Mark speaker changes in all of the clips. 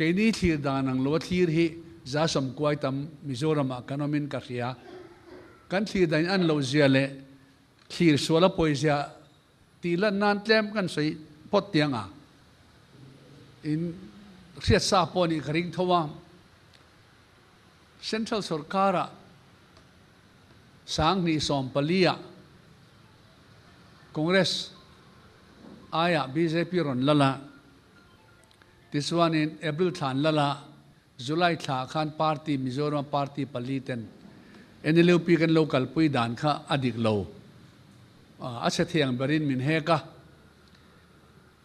Speaker 1: Keini thlir dan ang lo a thlir hi zasawm kuai tam Mizoramah kan awmin ka hria. Kan thlir dan in an loh zia leh thlir sual a pawi zia tih lan nan tlem kan sawi phawt tiang a. In hriat sa pawh nih ka ring tho a. Central sorkara 2014 ah Congress aiah bjp rawn lal a, tichuanin April thla an lal a, July thla ah khan party Mizoram party pali ten NLUP kan lo kalpui dan kha a dik lo, a chhe thiang berin min hek a,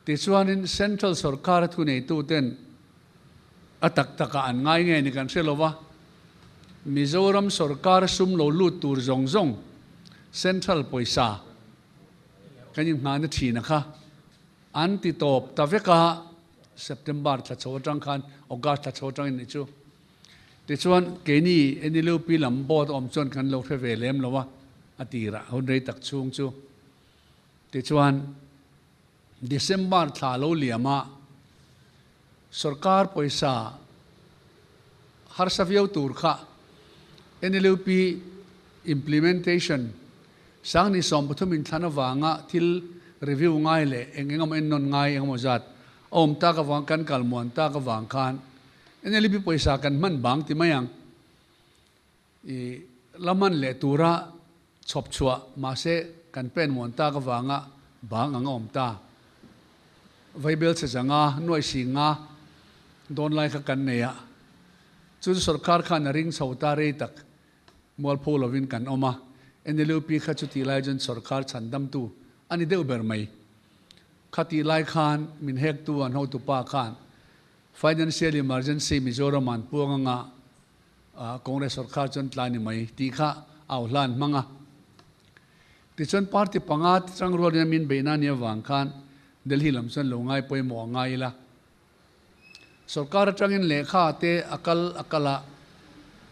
Speaker 1: tichuanin Central sorkara thuneitu ten A tak takah an ngai nge ni kan hre lo va, Mizoram sorkar sum lo lut tur zawng zawng Central pawisa kan inghahna thina kha an ti tawp ta vek a, September thla chho atang khan August thla chho atangin nih chu. Tichuan keini NLUP lam board awm chuan kan lo hre ve lem lo a, a tirah hun rei tak chhung chu. Tichuan. December thla lo liam a, sorkar pawisa harsa viau tur kha NLUP implementation 2013 inthlan avanga thil review ngai leh eng eng emaw ennawn ngai eng emaw zat a awm tak avang kan kal muan tak avang khan NLUP pawisa kan hman bang ti mai ang. I la man leh tura chhawp chhuah mahse kan pen muan tak avanga bang ang a awm ta. Vaibel chhe zanga nuai singa dawn lai kha kan nei a, chu chu sorkar khan a ring chho ta rei tak mualpho lovin kan awm a, NLUP kha chutih lai chuan sorkar chhandamtu a ni deuh ber mai. Khatih lai khan min hektu an hotupa khan Financial Emergency Mizoram an puang anga Congress sorkar chuan tlai ni mai tih kha au hlan hmang a. Tichuan party panga chang rualin a min beihna ni avang khan Delhi lam chuan lo ngai pawimawh a ngai ila. Sorkar atangin lehkha te a kal a kal a,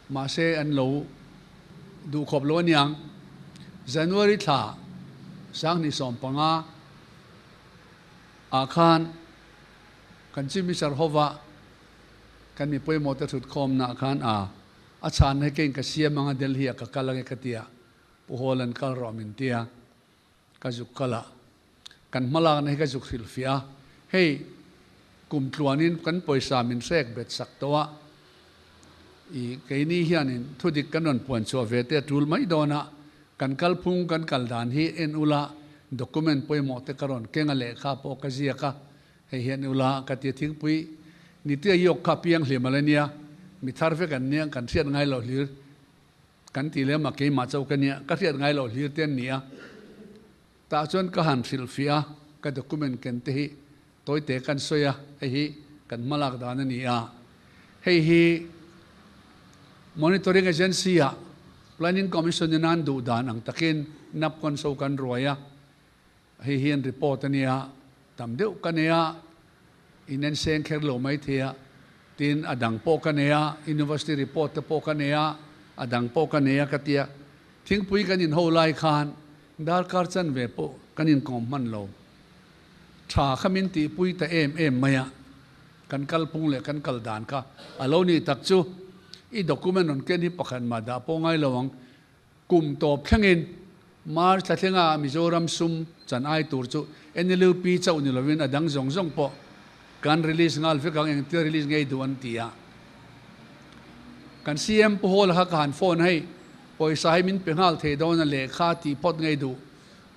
Speaker 1: mahse an lo duhkhawp lo aniang. January thla 2015 ah khan kan Chief Minister hova Kan mi pawimawh te thut khawmna khan a a chhanna hi keiin ka siam anga Delhi ah ka kal ange ka tia Pu Hall an kal rawh min tia ka zuk kal a kan hmalakna hi ka zuk hrilhfiah a hei kum tluanin kan pawisa min hrek bet sak tawh a i keini hianin thudik kan rawn puan chhuah ve te a tul mai dawn a kan kalphung kan kal dan hi en ula document pawimawh te ka rawn keng a lehkha pawh ka ziak a Hei hian ula ka tia thingpui nitia yok kha piang hlim ala nia, mi thar vek an nia, kan hriat ngai loh hlir kan ti lem a, keimah chauh ka nia, ka hriat ngai loh hlir te an ni a. Tah chuan ka han hrilhfiah a, ka document ken te hi tawite kan sawi a, hei hi kan hmalak dan a ni a. Hei hi Monitoring Agency ah Planning Commission in an duh dan ang takin NAPCON so kan ruai a, Hei hi an report a nia, tam deuh ka nei a, in en seng kher lo mai thei a, tin a dang pawh ka nei a, university report te pawh ka nei a, a dang pawh ka nei a ka tia. Thingpui kan inho lai khan darkar chanve pawh kan inkawm hman lo. Tha kha min tihpui ta em em mai a, kan kalphung leh kan kal dan kha a lo nih tak chu. I document rawn ken hi pakhat mah dah pawh ngai lo ang. Kum tawp thlengin March thla thlenga Mizoram sum chan ai tur chu NLUP chauh ni lovin a dang zawng zawng pawh kan release nghal vek ang, engtia release ngei duh an ti a. Kan CM Pu Hawla kha ka han phone hei, pawisa hi min pe nghal thei dawn a lehkha tih phawt ngei duh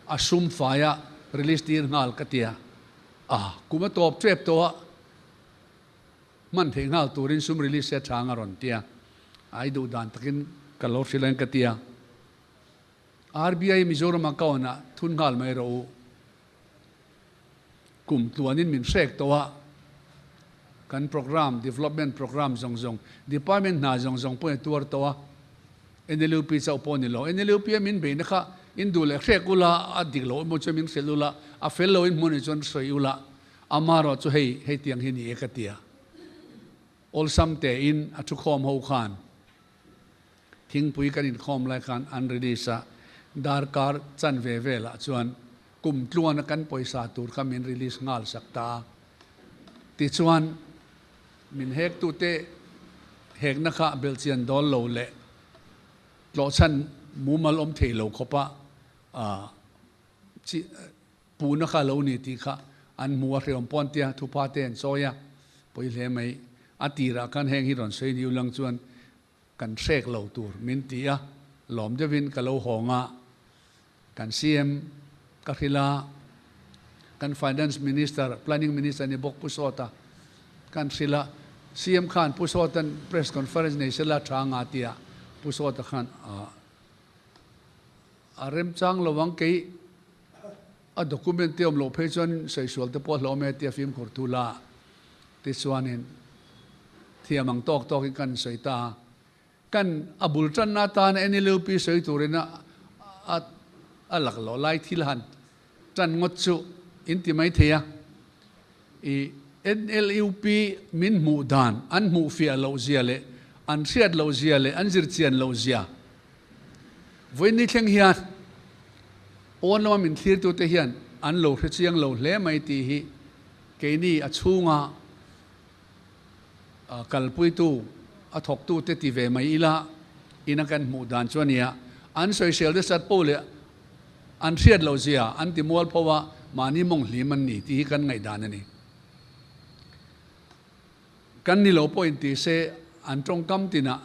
Speaker 1: a sum faia release tir nghal ka ti a. A kum a tawp tep tawh a, hman theih nghal turin sum release se chang a rawn ti a, ai duh dan takin ka lo hrilh ang ka ti a. RBI Mizoram account ah thun nghal mai rawh u. Kum tluanin min hrek tawh a, kan program, development program zawng zawng, department hna zawng zawng pawhin a tuar tawh a, NLUP chauh pawh a ni lo. NLUP a min beihna kha in duh leh hrek ula, a dik loh emaw chuan min hrilh ula, a fel loin hmun ah chuan sawi ula, Amarawh chu hei, hei tiang hi ni e ka ti a. Awlsam tein a thukhawm ho khan thingpui kan inkhawm lai khan an release a, darkar chanve velah chuan kum tluana kan pawisa tur kha min release nghal sak ta a. Tichuan Min hektute hekna kha belhchian dawl lo leh tlawhchhan mumal awm thei lo khawpa chi puhna kha lo ni tih kha an hmu a, hreawm pawh an tia, thupa te an chawi a, pawi hle mai. A tirah khan heng hi rawn sawi ni ulang chuan kan hrek lo tur min ti a, lawm deuhin ka lo hawng a, kan CM ka hrilh a, kan Finance Minister, Planning Minister ni bawk Pu Sawta kan hrilh a, CM khan Pu Sawta'n press conference nei sela tha nga tia Pu Sawta khan a remchang lo ang kei a document te awm loh phei chuan saisual te pawh a hlawm e tia fimkhur thu la tichuanin thiam ang tawk tawkin kan sawi ta a. Kan a bul tanna atana NLUP sawi turin a a lak loh lai thil han tan ngawt chu in ti mai thei a. I NLUP min hmuh dan an hmuh fiah loh zia leh an hriat loh zia leh an zir chian loh zia vawiin ni thleng hian pawn lama min thlirtute hian an lo hre chiang lo hle mai tih hi keini a chhunga kalpuitu, a thawktute ti ve mai ila ina kan hmuh dan chu a nia. An sawisel te sat poh leh an hriat loh zia an ti mual pho a, mahni mawng hlim an ni tih hi kan ngaihdan a ni. Kan ni lo pawhin ti se an tawngkam tinah,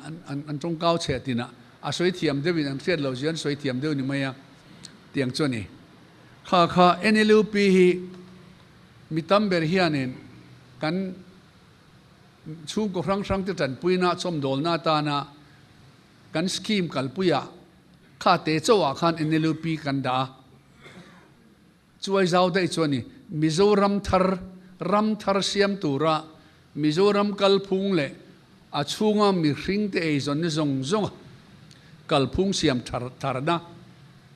Speaker 1: an tawngkau chheh tinah a sawi thiam deuhin an hriat loh zia an sawi thiam deuh ni mai a, tiang chu a ni. Kha kha NLUP hi Mi tam ber hianin kan chhungkaw hrang hrangte tanpuina chawmdawlna atana kan scheme kalpuiah kha te chauhah khan NLUP kan dah a. Chuai zau daih chu a ni. Mizoram thar, ram thar siam tura Mizoram kalphung leh a chhunga mihringte eizawnna zawng zawnga kalphung siam tharna,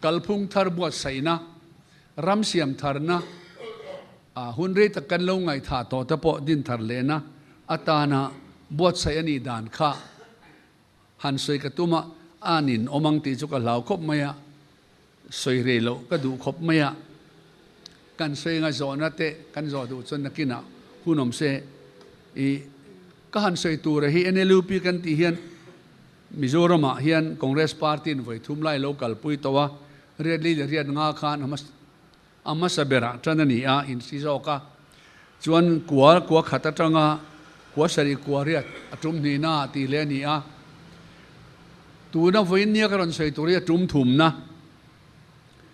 Speaker 1: kalphung thar buatsaihna, Ram siam tharna ah hun rei tak kan lo ngaihthah tawh te pawh din thar lehna atana buatsaih a nih dan kha han sawi ka tum a, an in awm ang tih chu ka hlau khawp mai a, sawi rei loh ka duh khawp mai a, kan sawi anga zawhna te kan zawh duh chuan nakinah hun awm se i ka han sawi tura hi NLUP kan tih hian Mizoramah hian Congress Party in vawi thum lai lo kalpui tawh a, riat li leh riat nga khan a hmasa berah tan a ni a, insi zawk a. Chuan kua kua khat atanga kua sarih kua riat a tum hnihna ah tih leh a ni a. Tuna vawiin nia ka rawn sawi tur hi a tum thumna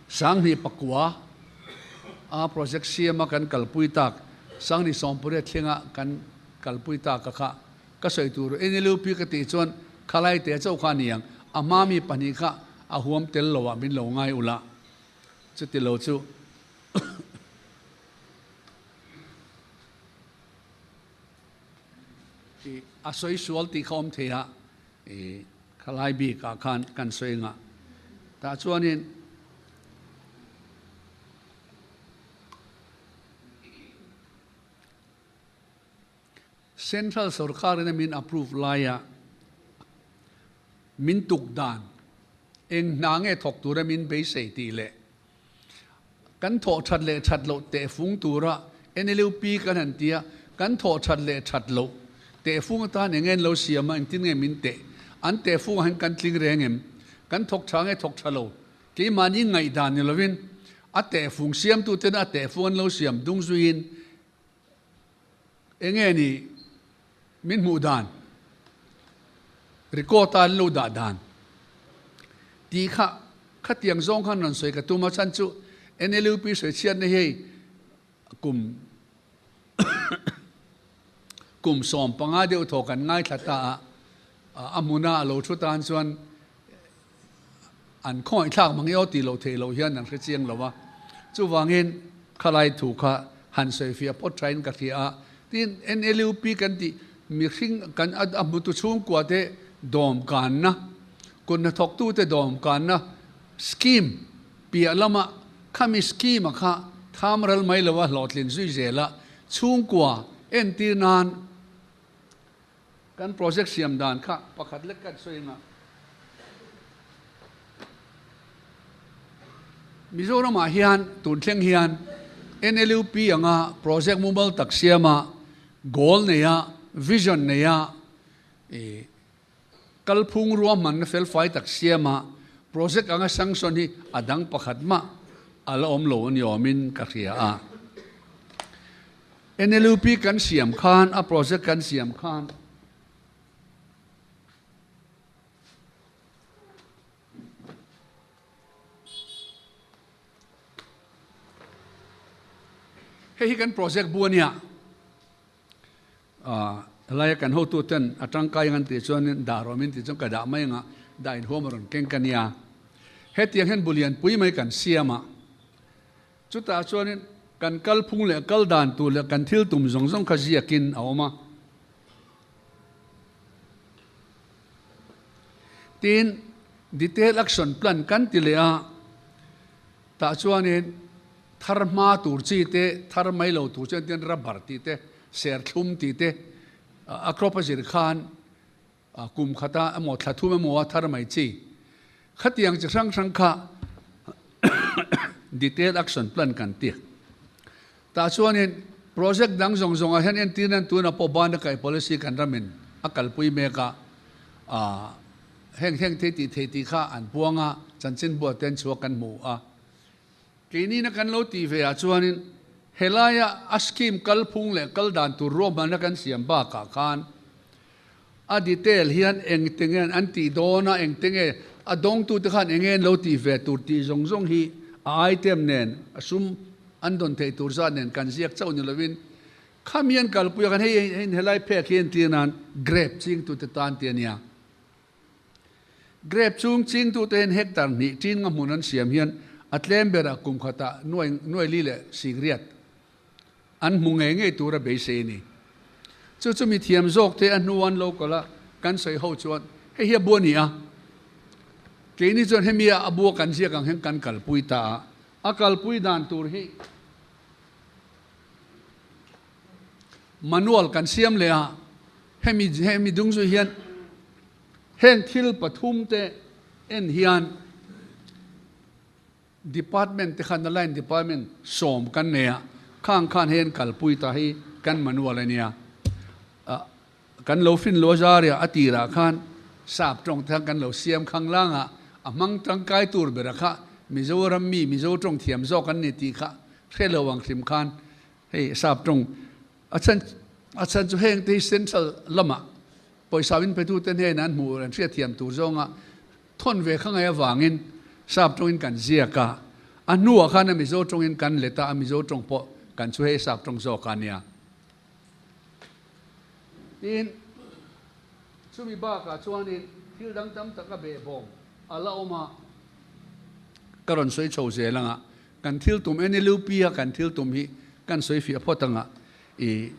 Speaker 1: Sanghnih pakua a project siama kan kalpui tak Sanghnih sawmpariat thlenga kan kalpui tak a kha Ka sawi tur NLUP ka tih chuan khalai te chauh kha a ni ang, a hma mi pahnih kha a huam tel lo ah min lo ngai ula, chuti lo chu i a sawi sual tih kha awm thei a, i khalai bik ah khan kan sawi ngah tah chuanin. Central sorkarin a min approve laia min tuk dan eng hna nge thawk tura min beisei tih leh kan thawh that leh that loh tehfung tura NLUP kan han ti a, kan thawh that leh that loh tehfung atan eng nge an lo siam a, engtin nge min teh? An tehfungah hian kan tling reng em? Kan thawk tha nge thawk tha lo? Keimahni ngaihdan ni lovin a tehfung siamtuten a tehfung an lo siam dung zuiin Enge ni min hmuh dan, record a an lo dah dan tih kha khatiang zawng khan rawn sawi ka tum a, chhan chu NLUP sawi chhiatna hi hei kum kum 15 deuh thaw kan ngaithla ta a, a hmuna a lo thu tan chuan An khawngaihthlak mang io tih loh theih loh hian an hre chiang lo a, chuvangin khalai thu kha han sawifiah phawt thain ka hria a, tin NLUP kan tih mihring kan a hmutu chhungkua te dawmkanna, kut hnathawktute dawmkanna scheme piah lama khami scheme a kha thamral mai lo a hlawhtlin zui zel a, chhungkua entir nan Kan project siam dan kha pakhat lek kan sawi anga Mizoramah hian tun thleng hian NLUP anga project mumal tak siama goal neia vision neia i kalphung ruahmanna felfai tak siama project anga sanction hi a dang pakhat mah a la awm lo a ni awmin ka hria a. NLUP kan siam khan, a project kan siam khan, Hei hi kan project bu a nia. Helaia kan hotu ten a tangkai ang an tih chuanin dah rawh min tih chuan ka dah mai anga dah inhuam a rawn keng ka nia. Hetiang hian bu lian pui mai kan siam a. Chutah chuanin kan kalphung leh kal dan tur leh kan thil tum zawng zawng kha ziakin a awm a. Tin, Detail Action Plan kan ti leh a, tah chuanin thar hma tur chi te, thar mai lo tur chuan tin rubber tih te, serthlum tih te, a crop a zir khan kum khata emaw thla thum emaw a thar mai chi. Khatiang chi hrang hrang kha Detail Action Plan kan ti. Tah chuanin project dang zawng zawngah hian entir nan tunah pawh bana kaih policy kan ramin a kalpui mek a, heng heng thei tih thei tih kha an puang a, chanchinbua te an chhuak kan hmu a. Keinina kan lo tih ve ah chuanin helaia a scheme kalphung leh kal dan tur ruahmanna kan siam bakah khan a detail hian engte nge an tih dawn a, engte nge a dawngtute khan enge an lo tih ve tur tih zawng zawng hi a item nen a sum an dawn theih tur zat nen kan ziak chauh ni lovin khami an kalpui a khan hei hei helai phek hi entir nan grape chingtute tan tih a nia. Grape chung chingtute hian hectare hnih chin nga hmun an siam hian a tlem berah kum khatah nuai nuai li leh sikriat An hmu ngei ngei tura beisei a ni. Chu chu mi thiam zawk te a hnu an lo kal a, kan sawi ho chuan hei hi a bu a ni a. Keini chuan hemi a a bu a kan ziak ang hian kan kalpui ta a, a kalpui dan tur hi manual kan siam leh a, hemi hemi dung zui hian heng thil pathum te en hian Department te khan a line department sawm kan nei a, khang khan hei an kalpui ta hi kan manual a nia. Kan lo fin lo zaria a tirah khan sap tawng te khan kan lo siam khang lang a, a hmang tangkai tur bera kha Mizoram mi Mizo tawng thiam zawk an ni tih kha hre lo ang hrim khan hei sap tawng a chhan a chhan chu heng te hi central lamah pawisa min petu te hnenah an hmuh an hriatthiam tur zawnga Thawn ve kha ngai avangin Sap tawngin kan ziak a, a hnuah khan a Mizo tawngin kan let a, a Mizo tawng pawh kan chu hei Sap tawng zawk a nia. Tin, chumi bakah chuanin thil dang tam tak a behbawm a la awm a, ka rawn sawi chho zel ang a, kan thil tum NLUP a kan thil tum hi kan sawi fiah phawt ang a, i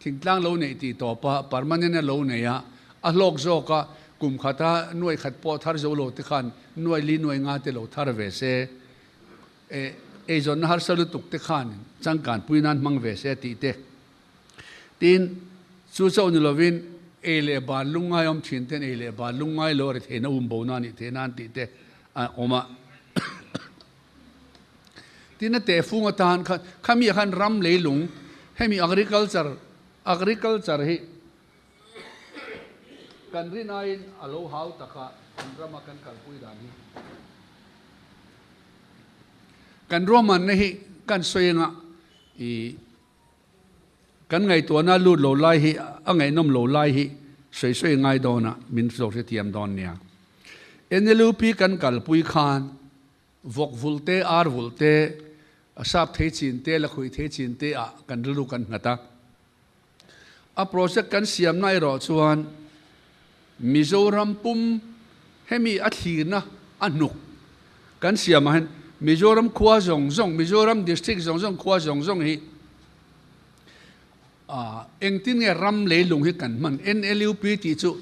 Speaker 1: Thingtlang lo neih tih tawp a, permanent a lo nei a, a hlawk zawk a, kum khata nuai khat pawh thar zo lo te khan nuai li nuai nga te lo thar ve se, e eizawnna harsa lutuk te khan changkan pui nan hmang ve se tih te. Tin, chu chauh ni lovin ei leh ban lungngai awm thin ten ei leh ban lungngai lo a ri theihna um bo na nih theih nan tih te a awm a. Tin a tehfung atan khan khami ah khan ram leilung hemi agriculture agriculture hi kan rinaiin a lo hau tak a kan rama kan kalpui dan hi kan ruahmanna hi kan sawi anga ih kan ngaihtuahna lut lo lai hi a ngaihnawm lo lai hi sawi sawi ngai dawn a min zawk hrethiam dawn nia. NLUP kan kalpui khan Vawk vulh te, ar vulh te, sap thei chin te, lakhuih thei chin te ah kan rilru kan nghat a. A project kan siamna erawh chuan Mizoram pum hemi a thlirna a hnuk kan siam ah hian Mizoram khua zawng zawng, Mizoram district zawng zawng khua zawng zawng hi engtin nge ram leilung hi kan hman? NLUP tih chu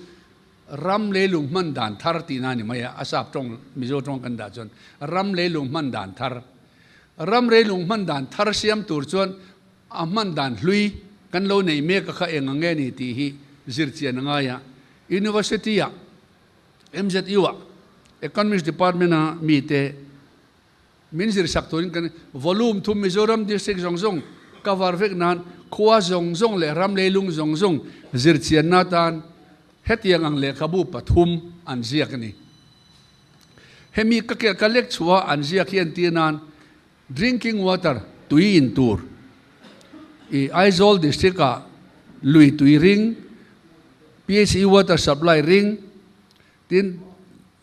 Speaker 1: Ram leilung hman dan thar tihna a ni mai a, a sap tawng Mizo tawng kan dah chuan ram leilung hman dan thar. Ram leilung hman dan thar siam tur chuan a hman dan hlui kan lo neih mek a kha eng ang nge ni tih hi zir chian a ngai a. University ah MZU ah Economics Department a mite Min zirsak turin kan volume thum Mizoram district zawng zawng cover vek nan khua zawng zawng leh ram leilung zawng zawng zirchianna atan hetiang ang lehkhabu pathum an ziak a ni. Hemi ka ka lek chhuah an ziak hi entir nan Drinking water, tui in tur, i Aizawl District ah lui tui ring, PHE water supply ring, tin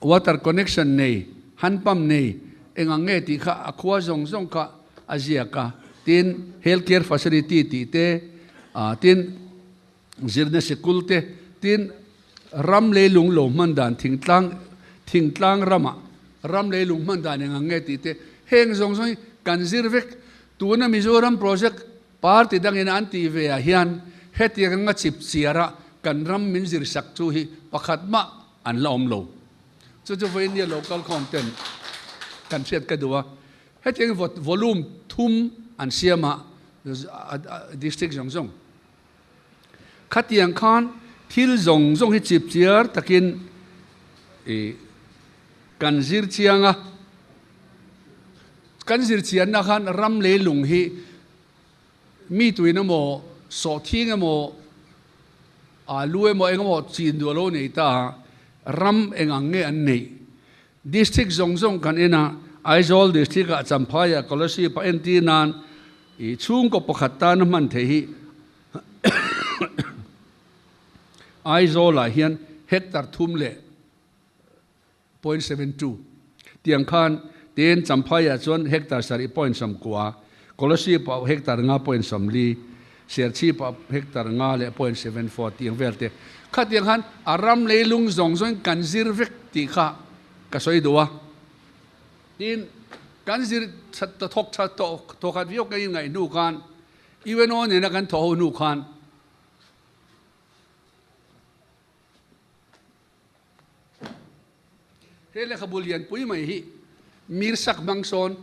Speaker 1: water connection nei, hand pump nei eng ang nge tih kha a khua zawng zawng kha a ziak a, tin health care facility tih te, tin zirna sikul te, tin ram leilung lo hman dan thingtlang thingtlang ramah ram leilung hman dan eng ang nge tih te heng zawng zawng hi kan zir vek. Tuna Mizoram project party dangin an tih ve ah hian hetiang anga chip chiara kan ram min zir sak chu hi pakhat mah an la awm lo. Chu chu vawiin nia local khawm ten kan hriat ka duh a. Hetiang volume thum an siam a district zawng zawng. Khatiang khan thil zawng zawng hi chip chiar takin i kan zir chiang a, kan zir chianna khan ram leilung hi mi tuin emaw sawhthing emaw alu emaw eng emaw chin duh a lo nei ta a, ram eng ang nge an neih? District zawng zawng kan en a, Aizawl District ah Champhai ah Kolasib ah entir nan i chhungkaw pakhat tana hman theih hi Aizawl ah hian hectare thum leh 0.72 tiang khan tin Champhai ah chuan hectare sarih 0.9, Kolasib ah hectare nga 0.40, Serchhip ah hectare nga leh 0.74 tiang vel te khatiang khan a ram leilung zawng zawngin kan zir vek tih kha ka sawi duh a. Tin, kan zir that ta thawk that tawh thawkhat viau kan inngaih hnu khan UNO nena kan thawh ho hnu khan he lehkhabu lianpui mai hi Mirsak hmang sawn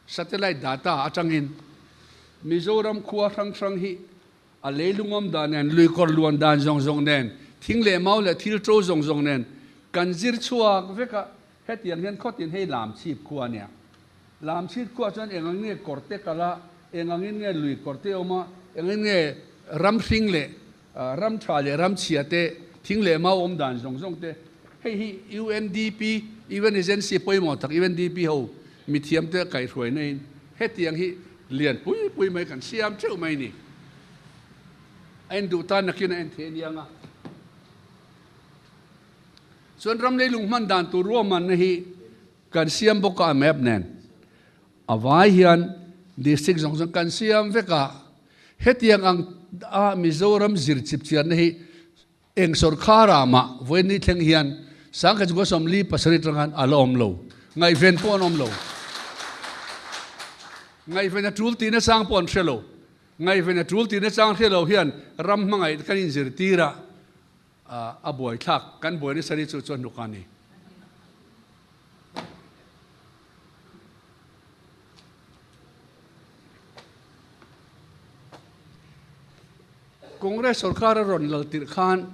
Speaker 1: satellite data atangin Mizoram khua hrang hrang hi a leilungawm dan nen, luikawr luan dan zawng zawng nen, thing leh mau leh thil to zawng zawng nen kan zir chhuak vek a. Hetiang hian khawtin hei Lamchhip khua a nia. Lamchhip khuaah chuan eng ang nge kawrte kal a, eng angin nge lui kawrte awm a, eng angin nge ram hring leh ram tha leh ram chhia te, thing leh mau awm dan zawng zawng te. Hei hi UNDP, UN agency pawimawh tak UNDP ho mithiam te kaihhruaina in hetiang hi lian pui pui mai kan siam theuh mai ni. A en duh tan nakin a en thei a nia nga. Chuan ram leilung hman dan tur ruahmanna hi kan siam bawk a, map nen a vai hian district zawng zawng kan siam vek a. Hetiang ang a Mizoram zir chip chianna hi eng sawrkhar ah mah vawiin ni thleng hian sangkhat chungkaw 47 atang khan a la awm lo. Ngaihven pawh an awm lo. Ngaihven a tul tihna chang pawh an hre lo. Ngaihven a tul tihna chang hre lo hian ram hmangaih kan inzirtir a. A buai thlak kan buai nasa ni chu chuan hnuk a ni. Congress sorkar a rawn lal tirh khan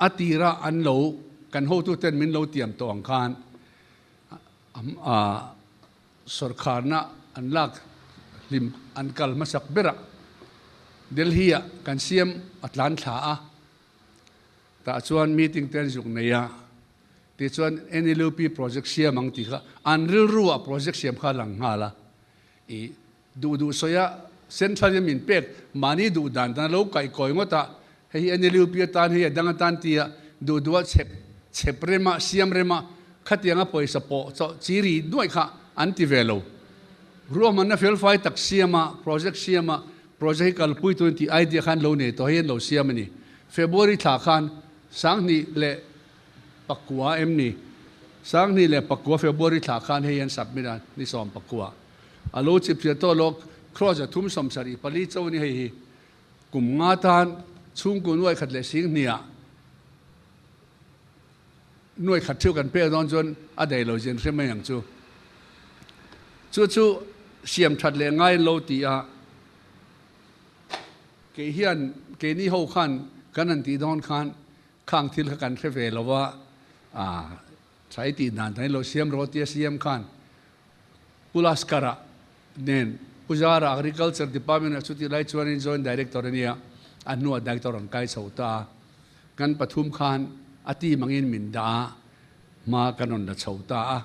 Speaker 1: a tira an lo kan hotuten min lo tiam tawh ang khan Sorkharna an lak hlim an kal hmasak berah Delhi ah kan siam a tlan thla a, tah chuan meeting te an zuk nei a, tichuan NLUP project siam ang tih kha an rilru ah project siam kha a lang nghal a, i duh duh sawi a central in min pek mahni duh dan dan a lo kaih kawi ngawt a, hei hi NLUP atan hei a dang atan tia duh duh a chhep chhep rem a siam rem a khatianga pawisa pawh chawh chi ri nuaih kha an ti ve lo. Ruahmanna felfai tak siam a, project siam a, project hi kalpui turin tih idea khan lo nei tawh hei an lo siam a ni. February thla khan 2009 em ni? 2009 February thla khan hei an submit a, ni 19. A lo chip chiah tawh lawk, crore 374 cho a ni hei hi. Kum nga tan chhungkaw nuai khat leh sing hniah nuai khat theuh kan pek dawn chuan a daih lo zin hre mai ang chu. Chu chu siam that leh ngai lo ti a, kei hian keini ho khan kan han tih dawn khan khang thil kha kan hre ve lo va, tha i tih dan dan i lo siam rawh tia siam khan Pulaskara nen. Puzara Agriculture Department ah chutih lai chuanin Joint Director a nia, a hnuah Director an kai chho ta a. Kan pathum khan a team angin min dah a, hma kan rawn la chho ta a.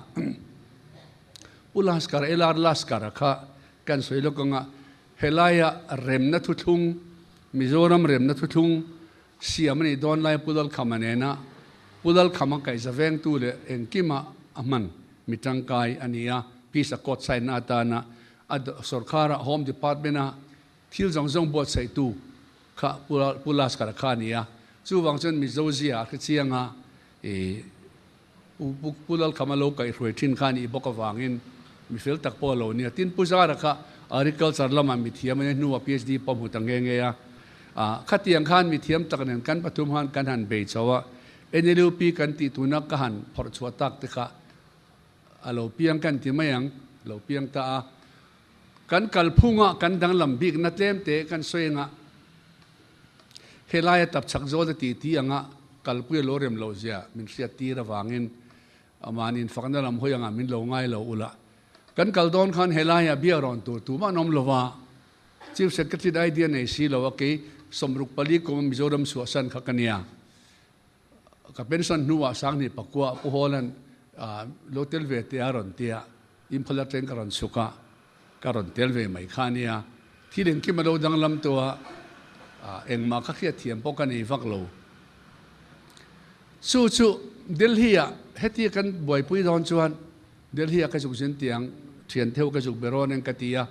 Speaker 1: Pu Laskar, LR Laskar-a kha kan sawi lawk anga helaia remna thuthlung, Mizoram remna thuthlung siam a nih dawn lai Pu Lalkhama nena Pu Lalkhama kaihza vengtu leh engkima a hman mi tangkai a ni a, Peace Accord sign na atana a sorkara Home Department a thil zawng zawng buatsaihtu kha Pu Laskar-a kha a ni a, chuvang chuan Mizo zia a hrechiang a, ih Pu Lalkhama lo kaihhruai thin kha a nih bawk avangin mi fel tak pawh a lo nia. Tin, Pu Zara kha Agriculture lamah mithiam a nia, hnuah PhD pawh hmu ta nghe nghe a. Khatiang khan mithiam tak nen kan pathum khan kan han bei chho a, NLUP kan tih tuna ka han phawrh chhuah tak te kha a lo piang kan ti mai ang, a lo piang ta a. Kan kalphunga kan danglam bikna tlem te kan sawi anga helaia tapchhak zawl te titi anga kalpui a lo rem loh zia min hriat tir avangin mahni infakna lam hawi anga min lo ngai lo ula. Kan kal dawn khan helaia bia rawn tur tumah an awm lo va, Chief Secretary idea nei si lo a kei 64 kum Mizoram chhuahsan kha ka nia. Ka pension hnuah Sanghnih Pakua Pu Hawla'n lo tel ve teh a rawn ti a, Imphal atang ka rawn chhuk a, ka rawn tel ve mai kha a nia. Thil engkim a lo danglam tawh a, engmah ka hriat thiam pawh ka nei vak lo. Chu chu Delhi-ah hetia kan buaipui dawn chuan Delhi-ah ka zuk zin tiang thian theuh ka zuk be rawn eng ka ti a,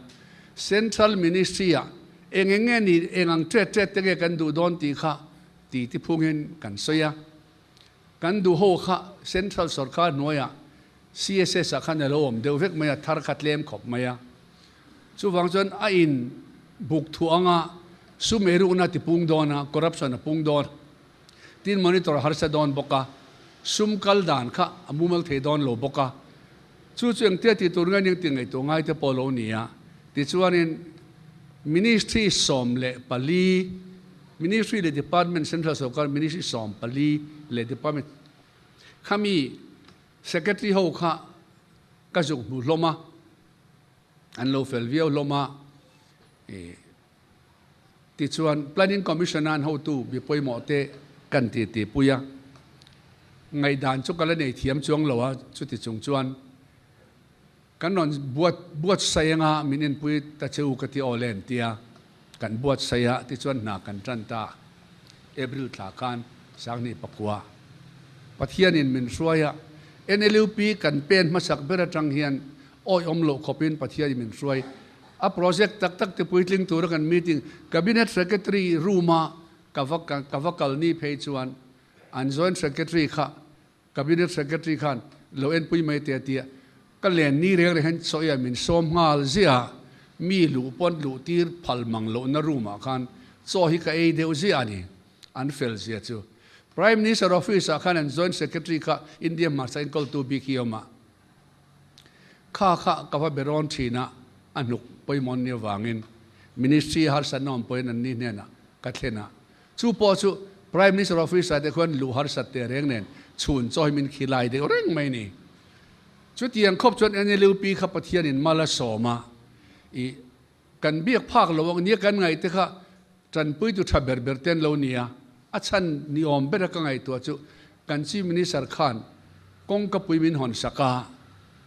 Speaker 1: Central Ministry-ah eng eng nge ni, eng ang ṭet ṭet te nge kan duh dawn tih kha Ti ti phungin kan sawi a, kan duh ho kha Central sorkar hnuaiah CSS ah khan a lo awm deuh vek mai a, thar kha tlem khawp mai a. Chuvang chuan a in buk thuah anga sum eirukna a ti pung dawn a, corruption a pung dawn, tin monitor a harsa dawn bawk a, sum kal dan kha a mumal thei dawn lo bawk a. Chu chu engtia tih tur nge ning tih ngaihtuah ngai te pawh lo ni a. Tichuanin Ministry 14, Ministry leh Department, Central Sorkar Ministry 14 leh Department khami Secretary ho kha ka zuk hmu hlawm a, an lo fel viau hlawm a. Tichuan Planning Commission a an hotu mi pawimawh te kan ti ti pui a, ngaihdan chu ka la nei thiam chuang lo a, chuti chung chuan Kan rawn buat buatsaih anga min enpui ta che u ka ti aw le an ti a, kan buatsaih a tichuan hna kan tan ta April thla khan 2009 Pathianin min hruai a, NLUP kan pen hmasak ber atang hian awihawm loh khawpin Pathianin min hruai a project tak tak te puitling tura kan meeting Cabinet Secretary room a ka va ka va kal ni phei chuan an Joint Secretary kha Cabinet Secretary khan lo enpui mai teh a ti a, ka len ni reng reng hian sawi a min sawm nghal ziah a, mi luh pawn luh tir phal mang lohna room ah khan chaw hi ka ei deuh ziah a ni, an fel zia chu. Prime Minister Office ah khan an Joint Secretary kha India hmarcha enkawltu bik hi a awm a, kha kha ka va be rawn thin a, a hnuk pawimawh an nih avangin Ministry harsatna awm pawhin an ni hnenah ka thlen a, Chu pawh chu Prime Minister Office ah te khuan luh harsat teh reng nen chhun chaw hi min khilai deuh reng mai ni. Chutiang khawp chuan NLUP kha Pathian in mal a sawm a, i kan biak phak lo ang nia kan ngaih te kha tanpui tu tha ber ber te an lo ni a, a chhan ni awm ber a ka ngaihtuah chu kan Chief Minister khan kawngka pui min hawn sak a,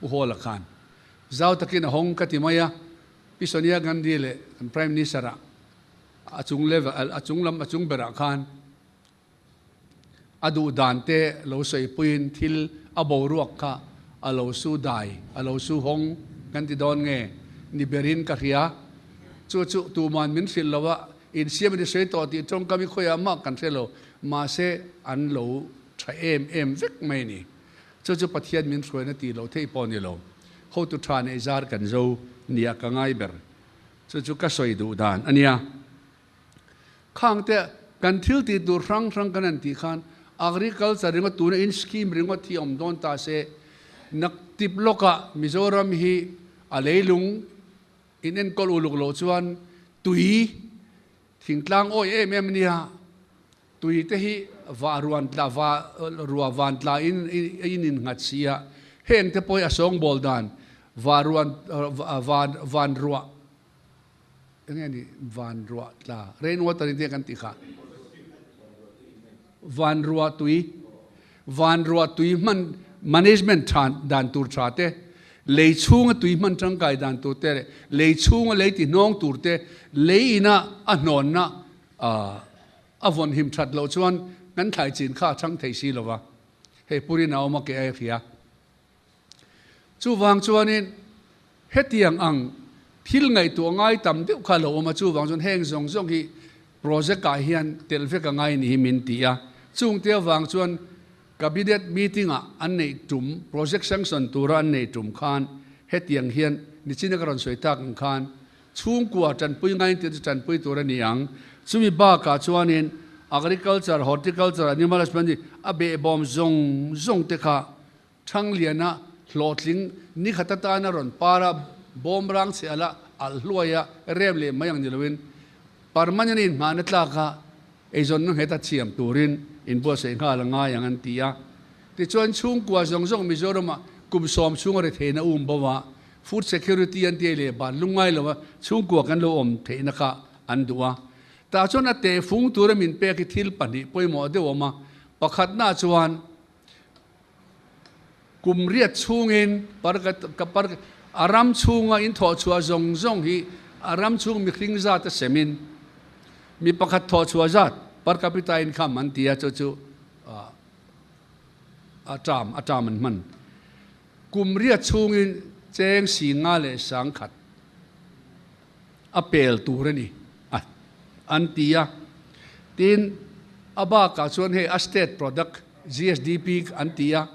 Speaker 1: Pu Hawla khan zau takin a hawng ka ti mai a, Pi Sonia Gandhi leh kan Prime Minister ah A chung level, a chung lam, a chung berah khan a duh dan te lo sawipuiin thil a boruak kha a lo su dai, a lo su hawng kan ti dawn nge ni berin ka hria. Chu chu tuman min hrilh lo a, insiam a ni sawi tawh tih tawngkam hi khawiah mah kan hre lo, mahse an lo tha em em vek mai a ni. Chu chu Pathian min hruaina tih loh theih pawh a ni lo. Hotu tha neih zar kan zo nia ka ngai ber. Chu chu ka sawi duh dan a nia. Khangte kan thil tih tur hrang hrang kan han tih khan agriculture ringawt tuna in scheme ringawt hi awm dawn ta se, naktip lawkah Mizoram hi a leilung in enkawl uluk loh chuan tui thingtlang awi em em a nia. Tui te hi va ruan tla va rua van tla in in in nghat si a, heng te pawh hi a sawngbawl dan va ruan van van ruah. Enge ni van ruah tla, rain water in tia kan tih kha. Van ruah tui, van ruah tui hman management tha dan tur tha te, lei chhunga tui hman tangkai dan tur te leh lei chhunga lei ti hnawng tur te, lei ina a hnawnna a vawn him that loh chuan kan thlai chin kha a chhang thei si lova, hei purin a awm a ke a hria. Chuvang chuanin hetiang ang thil ngaihtuah ngai tam deuh kha a lo awm a, chuvang chuan heng zawng zawng hi project ah hian telh vek a ngai ni hi min ti a. Chungte avang chuan Cabinet meeting ah an neih tum, project sanction tura an neih tum khan hetiang hian nichina ka rawn sawi tak ang khan chhungkua tanpui ngaiin tih chu tanpui tur a ni ang. Chumi bakah chuanin agriculture, horticulture, animal husbandry a behbawm zawng zawng te kha Thangliana hlawhtling nikhat atana rawn par a, bawm rang chhe ala alh hluai a, rem leh mai ang ni loin permanent inhmahna tlaka eizawnna nghet a thiam turin inbuatsaih nghal a ngai ang an ti a. Tichuan chhungkua zawng zawng Mizoramah kum sawm chhunga retheihna um bo a, food security an ti leh ban lungngai lo a chhungkua kan lo awm theihna kha an duh a. Tah chuan a tehfung tura min pek hi thil pahnih pawimawh deuh a awm a, pakhatnaah chuan Kum riat chhungin par a ram chhunga in thawhchhuah zawng zawng hi a ram chhung mihring zat a semin mi pakhat thawhchhuah zat per capita income an ti a, chu chu a term a term an hman. Kum riat chhungin cheng si nga leh sangkhat a pel tur a ni an ti a. Tin, a bakah chuan hei a state product GSDP an ti a,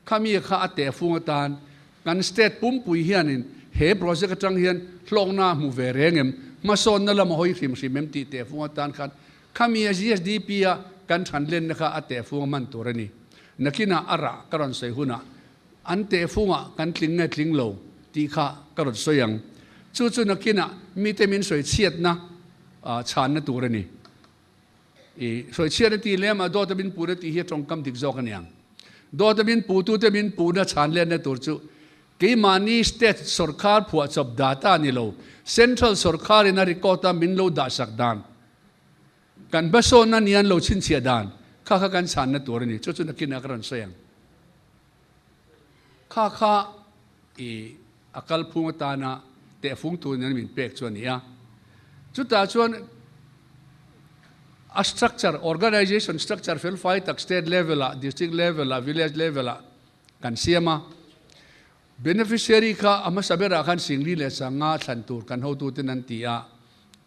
Speaker 1: khami kha a tehfung atan kan state pumpui hianin he project atang hian hlawkna a hmu ve reng em, hmasawnna lam a hawi hrim hrim em tih tehfung atan khan khami a GSDP a kan thanlenna kha a tehfung a hman tur a ni. Nakinah a rah ka rawn sawi hunah An tehfungah kan tling nge tling lo tih kha ka rawn sawi ang. Chu chu nakinah mite min sawi chhiatna chhanna tur a ni. I sawi chhiatna tih lem ah dawta min puhna tih hi a tawngkam dik zawk a ni ang. Dawta min puhtute min puhna chhan lenna tur chu keimahni state sawrkar phuahchawp data a ni lo, central sawrkarin a record a min lo dahsak dan, kan hmasawnna ni an lo chhinchhiah dan kha kha kan chhanna tur a ni. Chu chu nakinah ka rawn sawi ang. Kha kha i a kalphung atana tehfung tur nen min pek chu a ni a. Chutah chuan a structure, organization structure felfai tak state level ah, district level ah, village level ah kan siam a. Beneficiary kha a hmasa berah khan Singli leh Sanga thlan tur kan hotuten an ti a,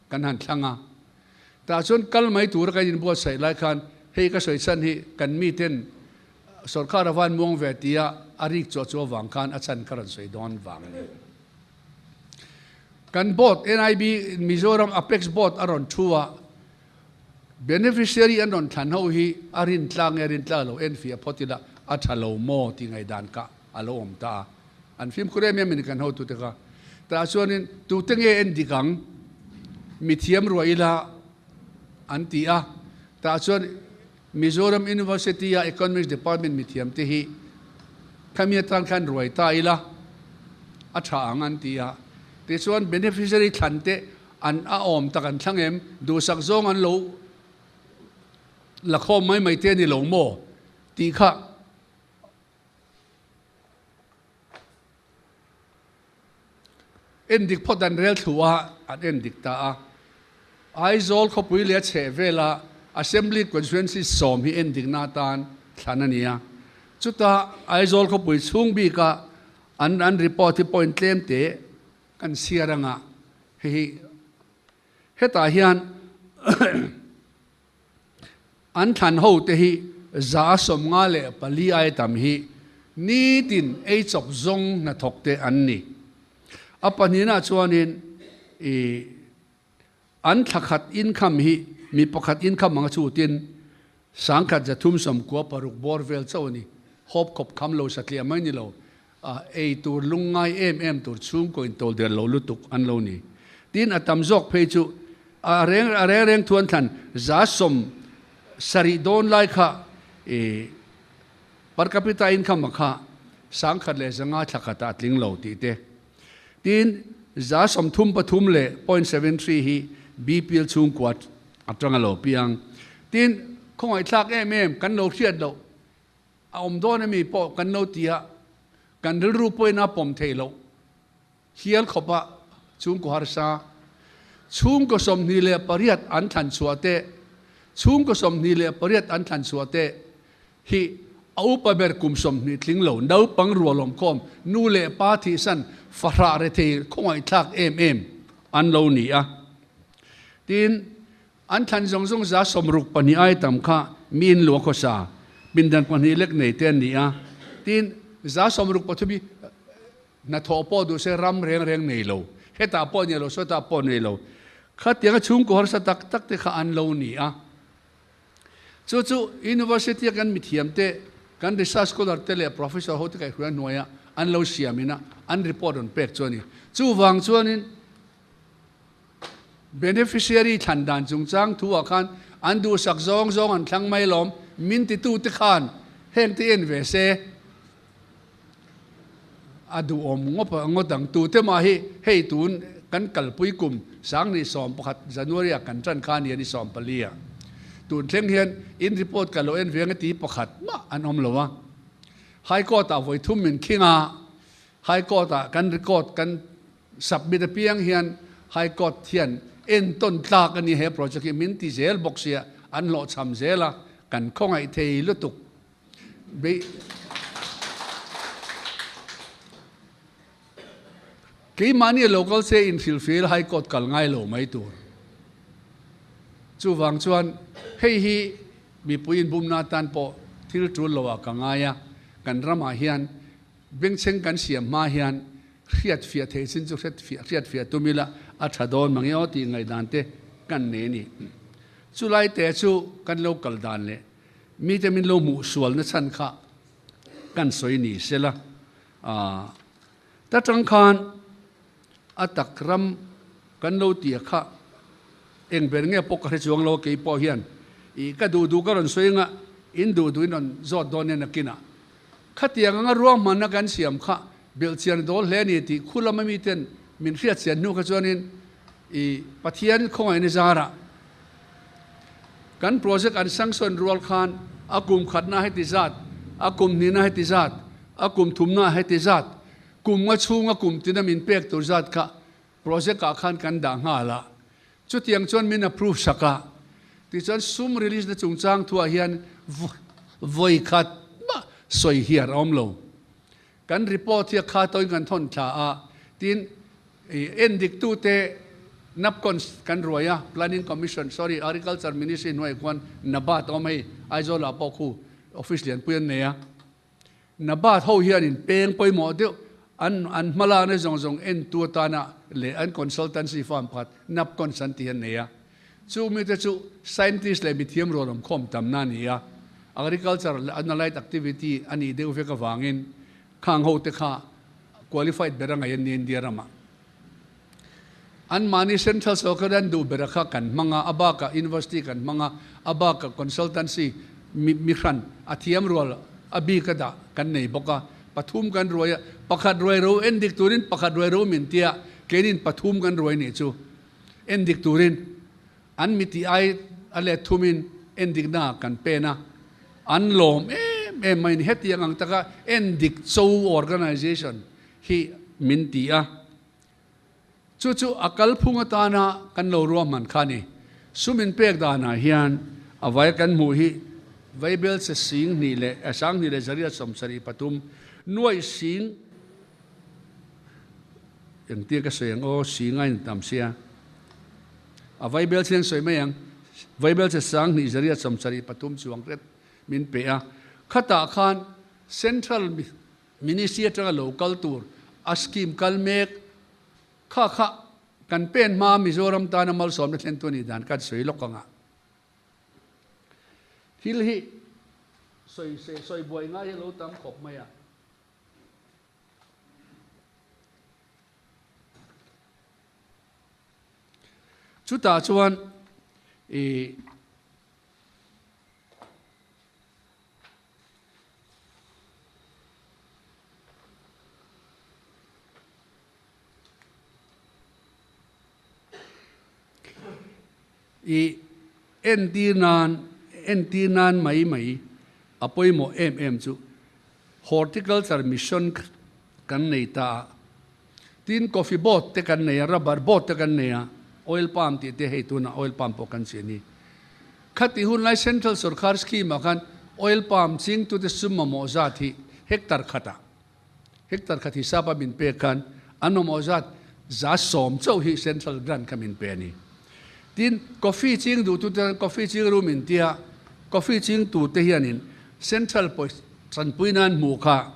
Speaker 1: kan han thlang a. Tah chuan kal mai tura kan inbuatsaih lai khan hei ka sawi chhan hi kan miten Sorkar a van muang ve tia a rik chuah chu avang khan a chhan ka rawn sawi dawn vang a ni. Kan board NIB Mizoram Apex Board a rawn thu a, beneficiary an rawn thlan ho hi a rin tla nge rin tla lo enfiah phawt ila a tha lo maw tih ngaihdan kha a lo awm ta a. An fimkhur em em a ni kan hotute kha. Tah chuanin tute nge en dik ang? Mithiam ruah ila an ti a. Tah chuan Mizoram University a Economics Department mithiam te hi khami atan khan ruai ta ila a tha ang an ti a. Tichuan beneficiary thlan te an a awm tak an thlang em? Duhsak zawng an lo la khawm mai mai te a ni lo maw? Tih kha Endik phawt an rel thlu a, an endik ta a. Aizawl khawpui leh a chheh vela Assembly Constituency sawm hi endikna atan thlan a ni a. Chuta Aizawl khawpui chhung bika an an report hi point tlem te kan chhiar anga hei hi hetah hian An thlan ho te hi 154 ai tam hi nitin ei chawp zawng hnathawk te an ni. A pahnihna chuanin i an thla khat income hi mi pakhat income anga chutin 1336 bawr vel chauh a ni. Hawp khawp kham lo satliah mai ni lo, ei tur lungngai em em tur chhungkaw in tawlder lo lutuk an lo ni. Tin, a tam zawk phei chu a reng a reng reng thuan thlan 70 dawn lai kha i per capita income a kha 1500 thla khatah a tling lo tih te. Tin, 33 leh point 73 hi BPL chhungkua atanga lo piang. Tin, khawngaihthlak em em kan lo hriat loh a awm dawn ami pawh kan lo ti a, kan rilru pawhin a pawm theih loh hial khawpa chhungkaw harsa, chhungkaw 28 an thlan chhuah te, chhungkaw 28 an thlan chhuah te hi a upa ber kum 20 tling lo naupang rualawmkhawm nu leh pa thihsan fahrah rethei khawngaihthlak em em an lo ni a. Tin, an thlan zawng zawng 62 ai tam kha miin lua khawsa pindan pahnih lek nei te an ni a. Tin, 63 hi hnathawh pawh duh se ram reng reng nei lo, hetah pawh nei lo, sawtah pawh nei lo, khatianga chhungkaw harsa tak tak te kha an lo ni a. Chu chu University a kan mithiam te, kan research scholar te leh professor ho te kaihhruai hnuaia an lo siam ina an report rawn pek chu a ni. Chuvang chuanin beneficiary thlan dan chungchang thu ah khan an duhsak zawng zawng an thlang mai lawm, min titu te khan heng te en ve se a duhawm ngawp ngawt ang. Tute mah hi hei tun kan kalpui kum 2011 January ah kan tan kha nia ni 14 ah tun thleng hian in report ka lo en veng a ti pakhat mah an awm lo a. High Court ah vawi thum min khing a, High Court ah kan record kan submit apiang hian High Court hian entawn tlak a ni he project hi min ti zel bawk sia an hlawhchham zel a, kan khawngaih thei lutuk. Keimahni local se inhrilhfel High Court kal ngai lo mai tur. Chuvang chuan hei hi mipui inbumna atan pawh thil tul loah ka ngai a, kan ramah hian bengchheng kan siam hma hian hriatfiah theih chin chu hriatfiah tum ila a tha dawn mang e aw tih ngaihdan te kan nei a ni. Chulai te chu kan lo kal dan leh Mite min lo hmuh sualna chhan kha kan sawi ni sela, ta tang khan a tak ram kan lo tia kha eng ber nge pawh ka hre chuang lo a, kei pawh hian i ka duh duh ka rawn sawi anga in duh duh in rawn zawt dawn nia nakinah khatiang anga ruahmanna kan siam kha belhchian dawl hle a ni tih khu lama miten min hriatchian hnu kha chuanin i Pathian khawngaihna zarah Kan project an sanction rual khan a kum khatna heti zat, a kum hnihna heti zat, a kum thumna heti zat, kum nga chhunga kum tina min pek tur zat kha project ah khan kan dah nghal a. Chutiang chuan min approve sak a. Tichuan sum release na chungchang thuah hian vawi khat mah sawi hiar a awm lo. Kan report hi a kha tawhin kan thawn thla a, tin endiktute NAPCON kan ruai a, Planning Commission, sorry, Agriculture Ministry hnuaiah khuan NABARD a awm hei, Aizawl ah pawh khu office lianpui an nei a. NABARD ho hianin peng pawimawh deuh an an hmalakna zawng zawng entu atana leh an consultancy firm pakhat NAPCONS an tih an nei a. Chu mite chu scientist leh mithiam rual awmkhawm tamna a ni a, agriculture leh analyte activity a nih deuh vek avangin khang hote kha qualified ber a ngaih an ni India ramah. Anmahni central sawrkar an duh bera kha kan hmang a, a bakah university kan hmang a, a bakah consultancy mi hran a thiam rual a bik a dah kan nei bawk a, pathum kan ruai a, pakhat ruai ro endik turin pakhat ruai ro min tia keinin pathum kan ruai nih chu. Endik turin an miti ai a let thumin endikna kan pen a, an lawm em em mai ni. Hetiang ang taka endik cho organisation hi min ti a, chu chu a kalphung atana kan lo ruahman kha a ni. Sum inpek danah hian a vai kan hmuh hi Vaibel che sing hnih leh 20 leh 173 nuaih sing, Engtia ka sawi ang aw, si ngai in tam sia. A Vaibel chian sawi mai ang, Vaibel che 2000 173 chuang hret min pe a. Khatah khan Central Ministry atanga lo kal tur a scheme kal mek kha kha kan pen hma Mizoram tana malsawmna thlentu a nih dan kha sawi lawk ang a. Thil hi sawi sawi buai ngai hi a lo tam khawp mai a. Chutah chuan i I entir nan, entir nan mai mai a pawimawh em em chu Horticulture Mission kan nei ta a. Tin, coffee board te kan nei a, rubber board te kan nei a, oil palm tih te hei tunah oil palm pawh kan chin hi. Khati hun lai Central Sorkar scheme ah khan oil palm chingtute sum mamawh zat hi hectare khatah, hectare khat hisap a min pek khan an mamawh zat 10% chauh hi Central grant kha min pe a ni. Tin, coffee ching duhtute chuan coffee ching ru min tia, coffee chingtute hianin Central pawisa tanpui nan hmuh kha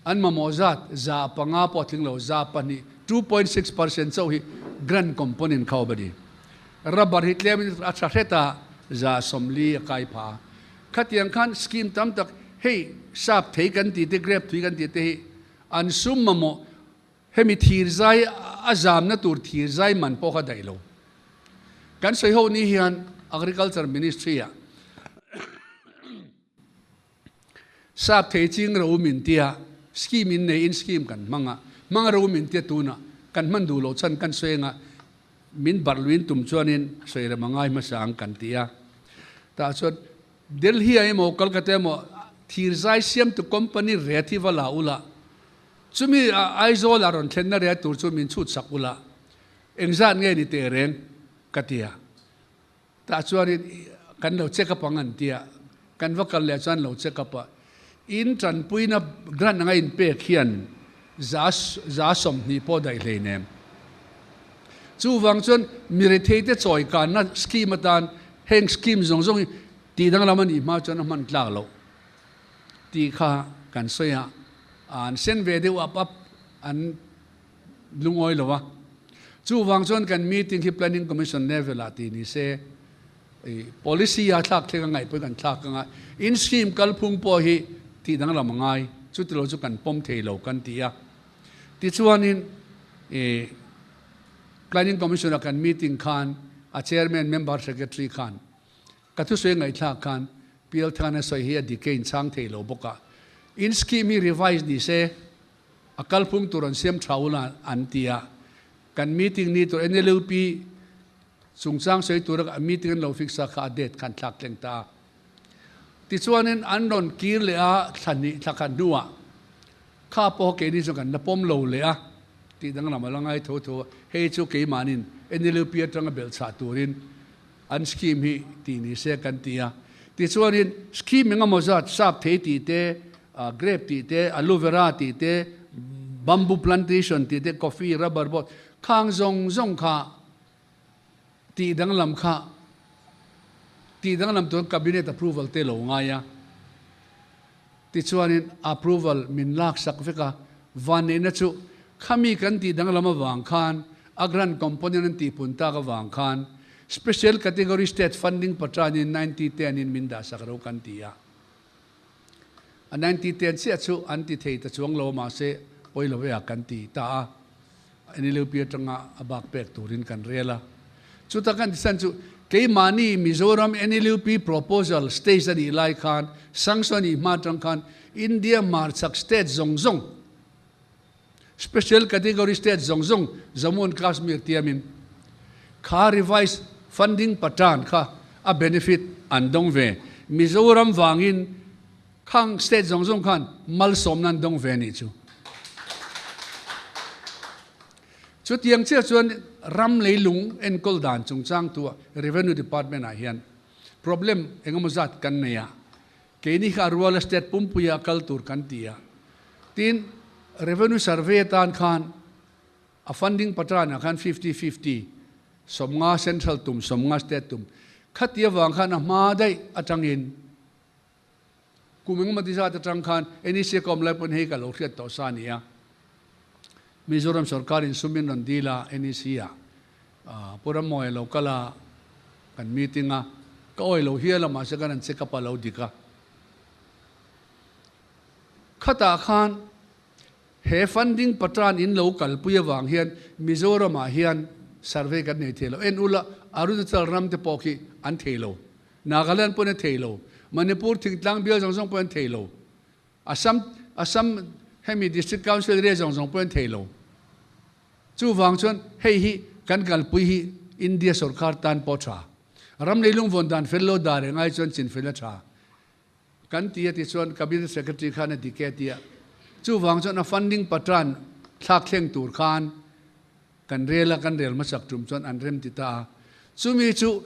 Speaker 1: An mamawh zat 5% pawh a tling lo, 2%, 2.6%, chauh hi grant component kha awm a ni. Rubber hi tlemin a tha hret a, 40% a kai pha a. Khatiang khan scheme tam tak, hei sap thei kan tih te, grape thui kan tih te hi an sum mamawh, hemi thirzai a zamna tur thirzai man pawh kha daih lo. Kan sawi ho ni hian Agriculture Ministry-ah Sap thei ching ro min tia scheme in nei in scheme kan hmang a, hmang ro min tia tunah kan hman duh loh chhan kan sawi anga min barh luin tum chuanin sawi rem a ngai hmasa ang kan ti a. Tah chuan Delhi ah emaw Kolkata emaw thirzai siamtu company ret hi va la ula, chumi Aizawl ah rawn thlenna ret tur chu min chhut sak ula, engzat nge ni teh reng ka ti a. Tah chuanin kan lo check up ang an ti a, kan va kal leh chuan lo check up a, in tanpuina grant anga in pek hian 20% pawh daih hleinem. Chuvang chuan mi retheite chawi kanna scheme atan heng scheme zawng zawng hi tih danglam a nih hma chuan a hman tlak loh tih kha kan sawi a, an sen ve deuh ap ap an lungawi lo a. Chuvang chuan kan meeting hi Planning Commission level ah tih ni se, policy a thlak thleng a ngaih pawhin kan thlak ang a, in scheme kalphung pawh hi tih danglam a ngai, chuti lo chu kan pawm thei lo kan ti a. Tichuanin Planning Commission a kan meeting khan a chairman member secretary khan ka thusawi ngaihthlak khan Pialthana sawi hi a dik e inchhang thei lo bawk a, in scheme hi revise ni se, A kalphung tur an siam tha ula an ti a, kan meeting ni tur NLUP chungchang sawi tura a meeting an lo fix a kha a date kha an thlak tleng ta a. Tichuanin an rawn kir leh a thla hnih thla khat hnuah kha pawh keini chu kan la pawm lo leh a tih danglam a la ngai tho tho a, hei chu keimahnin NLUP atanga belh chhah turin an scheme hi tih ni se kan ti a. Tichuanin scheme engemaw zat sap thei tih te, grape tih te, aloe vera tih te, bamboo plantation tih te, coffee, rubber board khang zawng zawng kha tih danglam kha tih danglam tur cabinet approval te lo ngai a. Tichuanin approval min lak sak vek a, vanneihna chu khami kan tih danglam avang khan a grant component an tihpun tak avang khan Special Category State Funding paṭanin 90 ten in min dah sak ro kan ti a. A 90 ten chiah chu an ti thei ta chuang lo mahse pawi lo e a kan ti ta a. NLUP atanga a bak pek turin kan rel a. Chuta kan tisan chu keimahni Mizoram NLUP proposal stage a nih lai khan sanction a nih hma atang khan India hmarchhak state zawng zawng, special category state zawng zawng Jammu and Kashmir tiamin kha revised funding pattern kha a benefit an dawng ve. Mizoram vangin Khang state zawng zawng khan malsawmna an dawng ve a nih chu. Chutiang chiah chuan ram leilung enkawl dan chungchang tua Revenue Department ah hian problem engemaw zat kan nei a, keini kha a ruala state pumpuia kal tur kan ti a. Tin, Revenue Survey atan khan a funding pattern ah khan 50-50, 50 central tum, 50 state tum, khati avang khan a hma daih atangin Kum engemaw ti zat atang khan NEC ka awm lai pawn hei ka lo hriat tawh sa a ni a. Mizoram sorkar in sum in rawn dil a NEC ah Pu Rammawi a lo kal a, kan meeting a, ka awi lo hial a mahse kan han check up a lo dik a. Khatah khan he funding pattern in lo kalpui avang hian Mizoram ah hian survey kan nei thei lo. En ula Arunachal ram te pawh khi an thei lo. Nagaland pawn a thei lo, Manipur thingtlang bial zawng zawng pawn an thei lo, Assam Assam hemi District Council area zawng zawng pawn an thei lo. Chuvang chuan hei hi kan kalpui hi India sorkar tan pawh tha. Ram leilung vawn dan fel lo dar eng ai chuan chin fel a tha. Kan ti a ti chuan Cabinet Secretary khan a dik e a ti a. Chuvang chuan a funding patran thlak thleng tur khan kan rel a, kan rel hmasak tum chuan an rem ti ta a. Chumi chu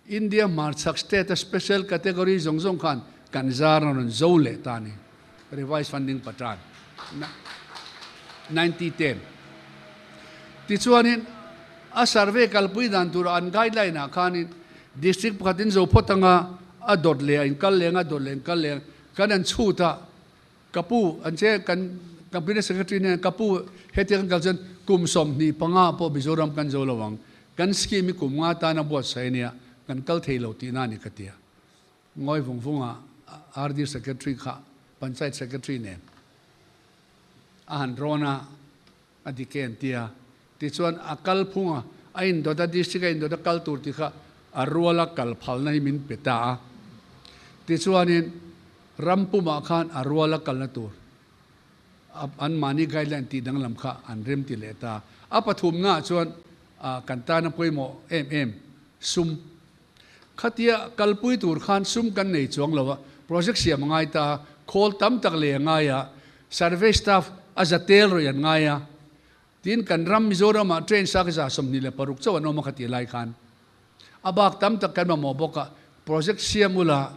Speaker 1: India hmarchhak state a special category zawng zawng khan kan zar a rawn zo leh ta a ni. Revised funding pattern 9010. Tichuanin a survey kalpui dan tura an guideline ah khanin district pakhatin zo phawt anga a dawt leh a inkal leng a dawt leh inkal leng kan an chhut a ka pu an che kan cabinet secretary nen ka pu hetiang kan kal chuan kum 25 pawh Mizoram kan zo lo ang kan scheme hi kum nga tana buatsaih ania kan kal thei lo tihna a ni ka tia. Ngawi vung vung a RD Secretary kha Panchayat Secretary nen a han rawn a, a dik e an ti a. Tichuan a kal phung a, a indawt a, district a indawt a kal tur tih kha a ruala kal phalna hi min pe ta a. Tichuanin ram pumah khan a ruala kalna tur anmahni guideline tih danglam kha an rem ti leh ta. A pathumnaah chuan kan tana pawimawh em em sum Khatia kalpui tur khan sum kan nei chuang lo a, project siam a ngai ta a, khawl tam tak lei a ngai a, survey staff a za tel rawih an ngai a, tin kan ram Mizoram ah train sak 26 chauh an awm a khatih lai khan a bak tam tak kan mamawh bawk a, project siam ula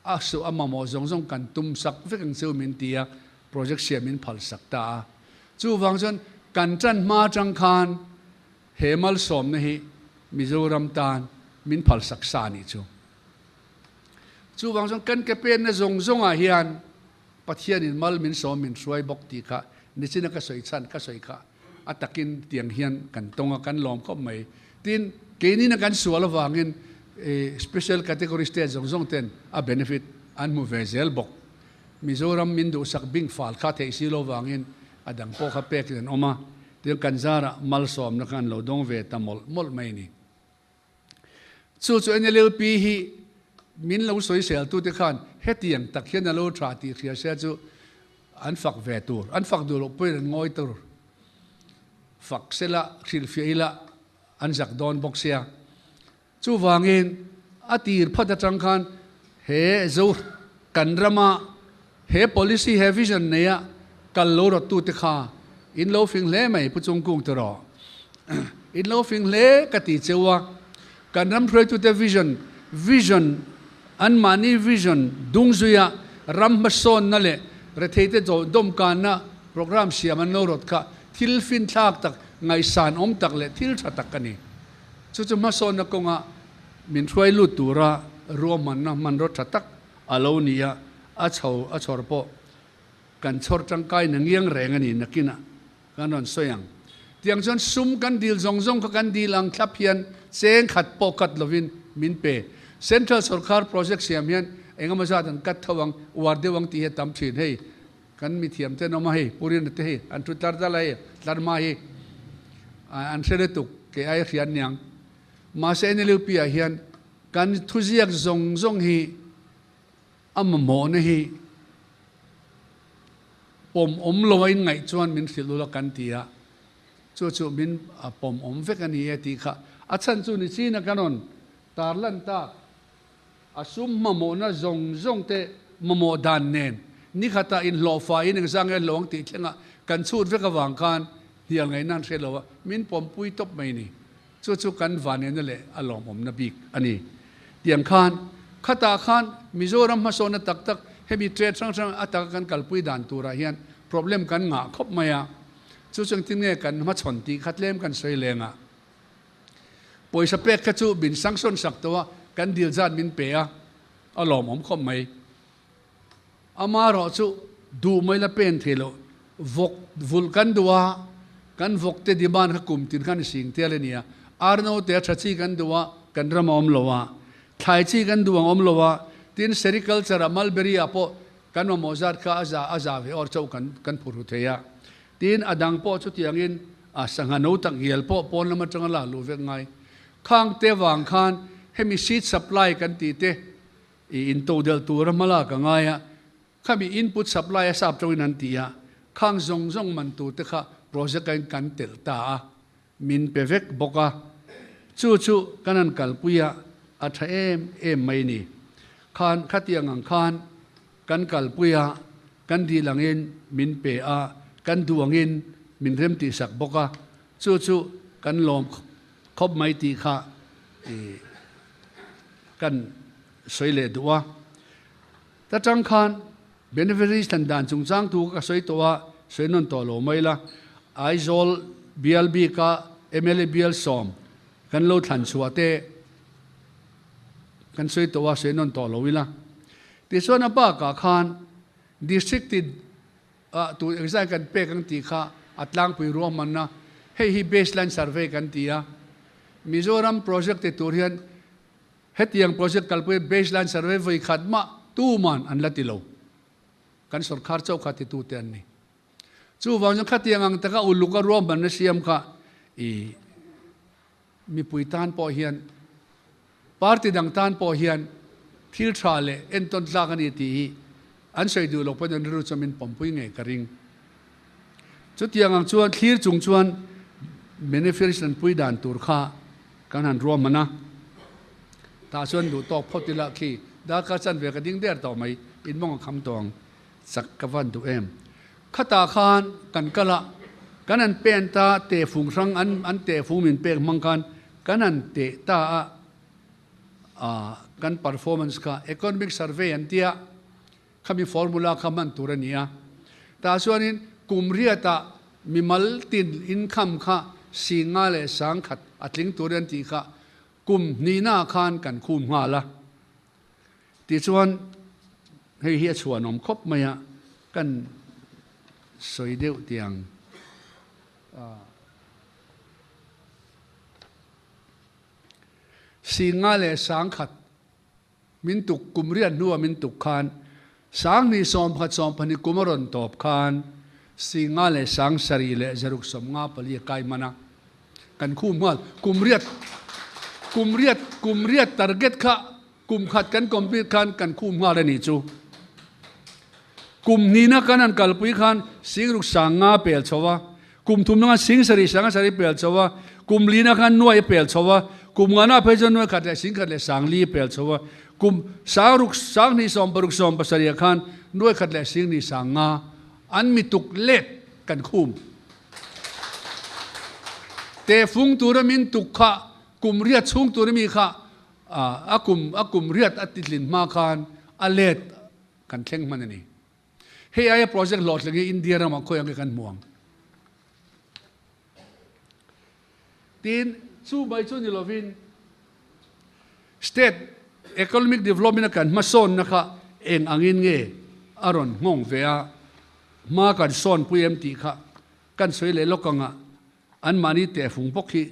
Speaker 1: a suh a mamawh zawng zawng kan tum sak vek ang cheu min ti a, project siam min phal sak ta a. Chuvang chuan kan tan hma atang khan He malsawmna hi Mizoram tan min phalsak sa a nih chu. Chuvang chuan kan ke penna zawng zawngah hian Pathianin mal min sawm min hruai bawk tih kha nichina ka sawi chhan ka sawi kha a takin tiang hian kan tawng a kan lawm khawp mai. Tin, keinina kan sual avangin special category state zawng zawng ten a benefit an hmu ve zel bawk. Mizoram min duhsak bing fal kha theih si lo vangin a dang pawh kha pekin an awm a. Tin, kan zarah malsawmna kha an lo dawng ve ta mawlh mawlh mai a ni. Chu chu NLUP hi min lo sawiseltute khan hetiang tak hian a lo tha tih hria se chu an fak ve tur, an fak duh loh pawhin an ngawi tur. Fak sela, hrilhfiah ila an zak dawn bawk sia. Chuvangin a tir phat atang khan he Zo kan rama he policy he vision neia kal lo rawttute kha in lo fing hle mai Pu Chungkung te rawh. In lo fing hle ka ti cheu a, kan ram hruaitute vision vision anmahni vision dungzuia ram hmasawnna leh retheite dawmkanna program siam an lo rawt kha thil finthlak tak ngaihsan awm tak leh thil tha tak a ni. Chu chu hmasawnna kawnga min hruai lut tura ruahmanna hmanraw tha tak a lo ni a, a chho a chhawr pawh kan chhawr tangkai na ngiang reng a ni nakinah kan rawn sawi ang. Tiang chuan sum kan dil zawng zawng kha kan dil ang thlap hian cheng khat pawh cut lovin min pe. Central sorkar project siam hian engemaw zat an cut tho ang, uar deuh ang tih hi a tam thin. Hei kan mithiam ten awm a hei, Pu Rina te hei an thu tlar dal a hei, tlar hma hi an hre lutuk kei ai hriat niang. Mahse NLUP ah hian kan thuziak zawng zawng hi a mamawhna hi pawm awm lo a inngaih chuan min hrilh ula kan ti a, chu chu min pawm awm vek a ni e tih kha a chhan chu ni chin a kan rawn tarlan tak. A sum mamawhna zawng zawng te mamawh dan nen nikhatah inhlawhfa in engzang nge hlawh ang tih thlengah kan chhut vek avang khan hnial ngaihna an hre lo a, min pawmpui tawp mai ni. Chu chu kan vanena leh a lawmawmna bik a ni. Tiang khan khatah khan Mizoram hmasawnna tak tak hemi trade hrang hrang a taka kan kalpui dan turah hian problem kan ngah khawp mai a, chu chu engtin nge kan hmachhawn tih kha tlem kan sawi leng a. Pawisa pek kha chu min sanction sak tawh a, kan dil zat min pe a, a lawmawm khawp mai. Amaherawh chu duh mai la pen thei loh, vawk vulh kan duh a, kan vawk te demand kha kum tin khan i sing tel a nia, arno te a tha chi kan duh a, kan ram a awm lo a, thlai chi kan duh ang awm lo a, tin sericulture ah mulberry ah pawh kan mamawh zat kha a za a za ve awr chauh kan kan phur hu thei a, Tin, a dang pawh chutiangin a sangha no tak ngial pawh pawn lam atanga la luh vek ngai. Khang te vang khan hemi seed supply kan tih te i intodelh tura hma lak a ngai a, khami input supply a sap tawngin an ti a, khang zawng zawng man tur te kha project a in kan telh ta a, min pe vek bawk a. Chu chu kan han kalpui a, a tha em em mai ni. Khan khatiang ang khan kan kalpui a, kan dil angin min pe a, kan duh angin min remtihsak bawk a, chu chu kan lawm khawp mai tih kha kan sawi leh duh a. Ta tang khan beneficiaries thlan dan chungchang thu ka sawi tawh a, sawi nawn tawh lo mai la. Aizawl bial bika mla bial sawm kan lo thlan chhuah te kan sawi tawh a, sawi nawn tawh lo ila. Tichuan a bakah khan district tin ah tu exam kan pek ang tih kha a tlangpui ruahmanna hei hi baseline survey kan ti a. Mizoram project ti tur hian Hetiang project kalpui baseline survey vawi khat mah tuman an la ti lo. Kan sorkar chauh kha titute an ni. Chuvang chuan khatiang ang taka uluk a ruahmanna siam kha i mipui tan pawh hian party dang tan pawh hian thil tha leh entawn tlak a ni tih hi an sawi duh loh pawhin an rilru chuan min pawmpui ngei ka ring. Chutiang ang chuan thlir chung chuan beneficiaries an pui dan tur kha Kan han ruahman a, tah chuan duh tawk phawt ila khi darkar chanve ka ding der tawh mai, in mawng a kham tawh ang, chak ka van duh em. Khatah khan kan kal a, kan han pen ta tehfung hrang an an tehfung min pek hmang khan kan han teh ta a, ah kan performance kha economic survey an tia, khami formula kha hman tur a ni a. Tah chuanin kum riatah mimal tin income kha singa leh sangkhat a tling tur an tih kha kum hnihnaah khan kan khum nghal a. Tichuan hei hi a chhuanawm khawp mai a, kan sawi deuh tiang. Singa leh sangkhat Min tuk kum riat hnua min tuk khan Sanghnih sawmphat sawmpahnih kum a rawn tawp khan Singa leh Sang sarih leh zaruk sawmnga pali a kai hman a, kan khum nghal. Kum riat kum riat kum riat target kha kum khat kan complete khan kan khum nghal a nih chu. Kum hnihna kan han kalpui khan Singruk Sangnga pel chho a, kum thumna khan Sing sarih Sanga sarih pel chho a, kum lina khan Nuai a pel chho a, kum ngana phei chuan Nuai khat leh Sing khat leh Sangli a pel chho a, kum Sangruk Sanghnih sawmparuk sawmpasarih ah khan Nuai khat leh Singhnih Sangnga an mi tuk let kan khum. Tehfung tura min tuk kha kum riat chhung tura mi kha a kum a kum riat a titlin hma khan a let Kan thleng hman a ni. Hei aia project hlawhtling hi India ramah khawi ang nge kan hmu ang? Tin, chu mai chu ni lovin state economic development a kan hmasawnna kha eng angin nge a rawn nghawng ve a, hma kan sawnpui em tih kha kan sawi leh lawk ang a, anmahni tehfung bawk hi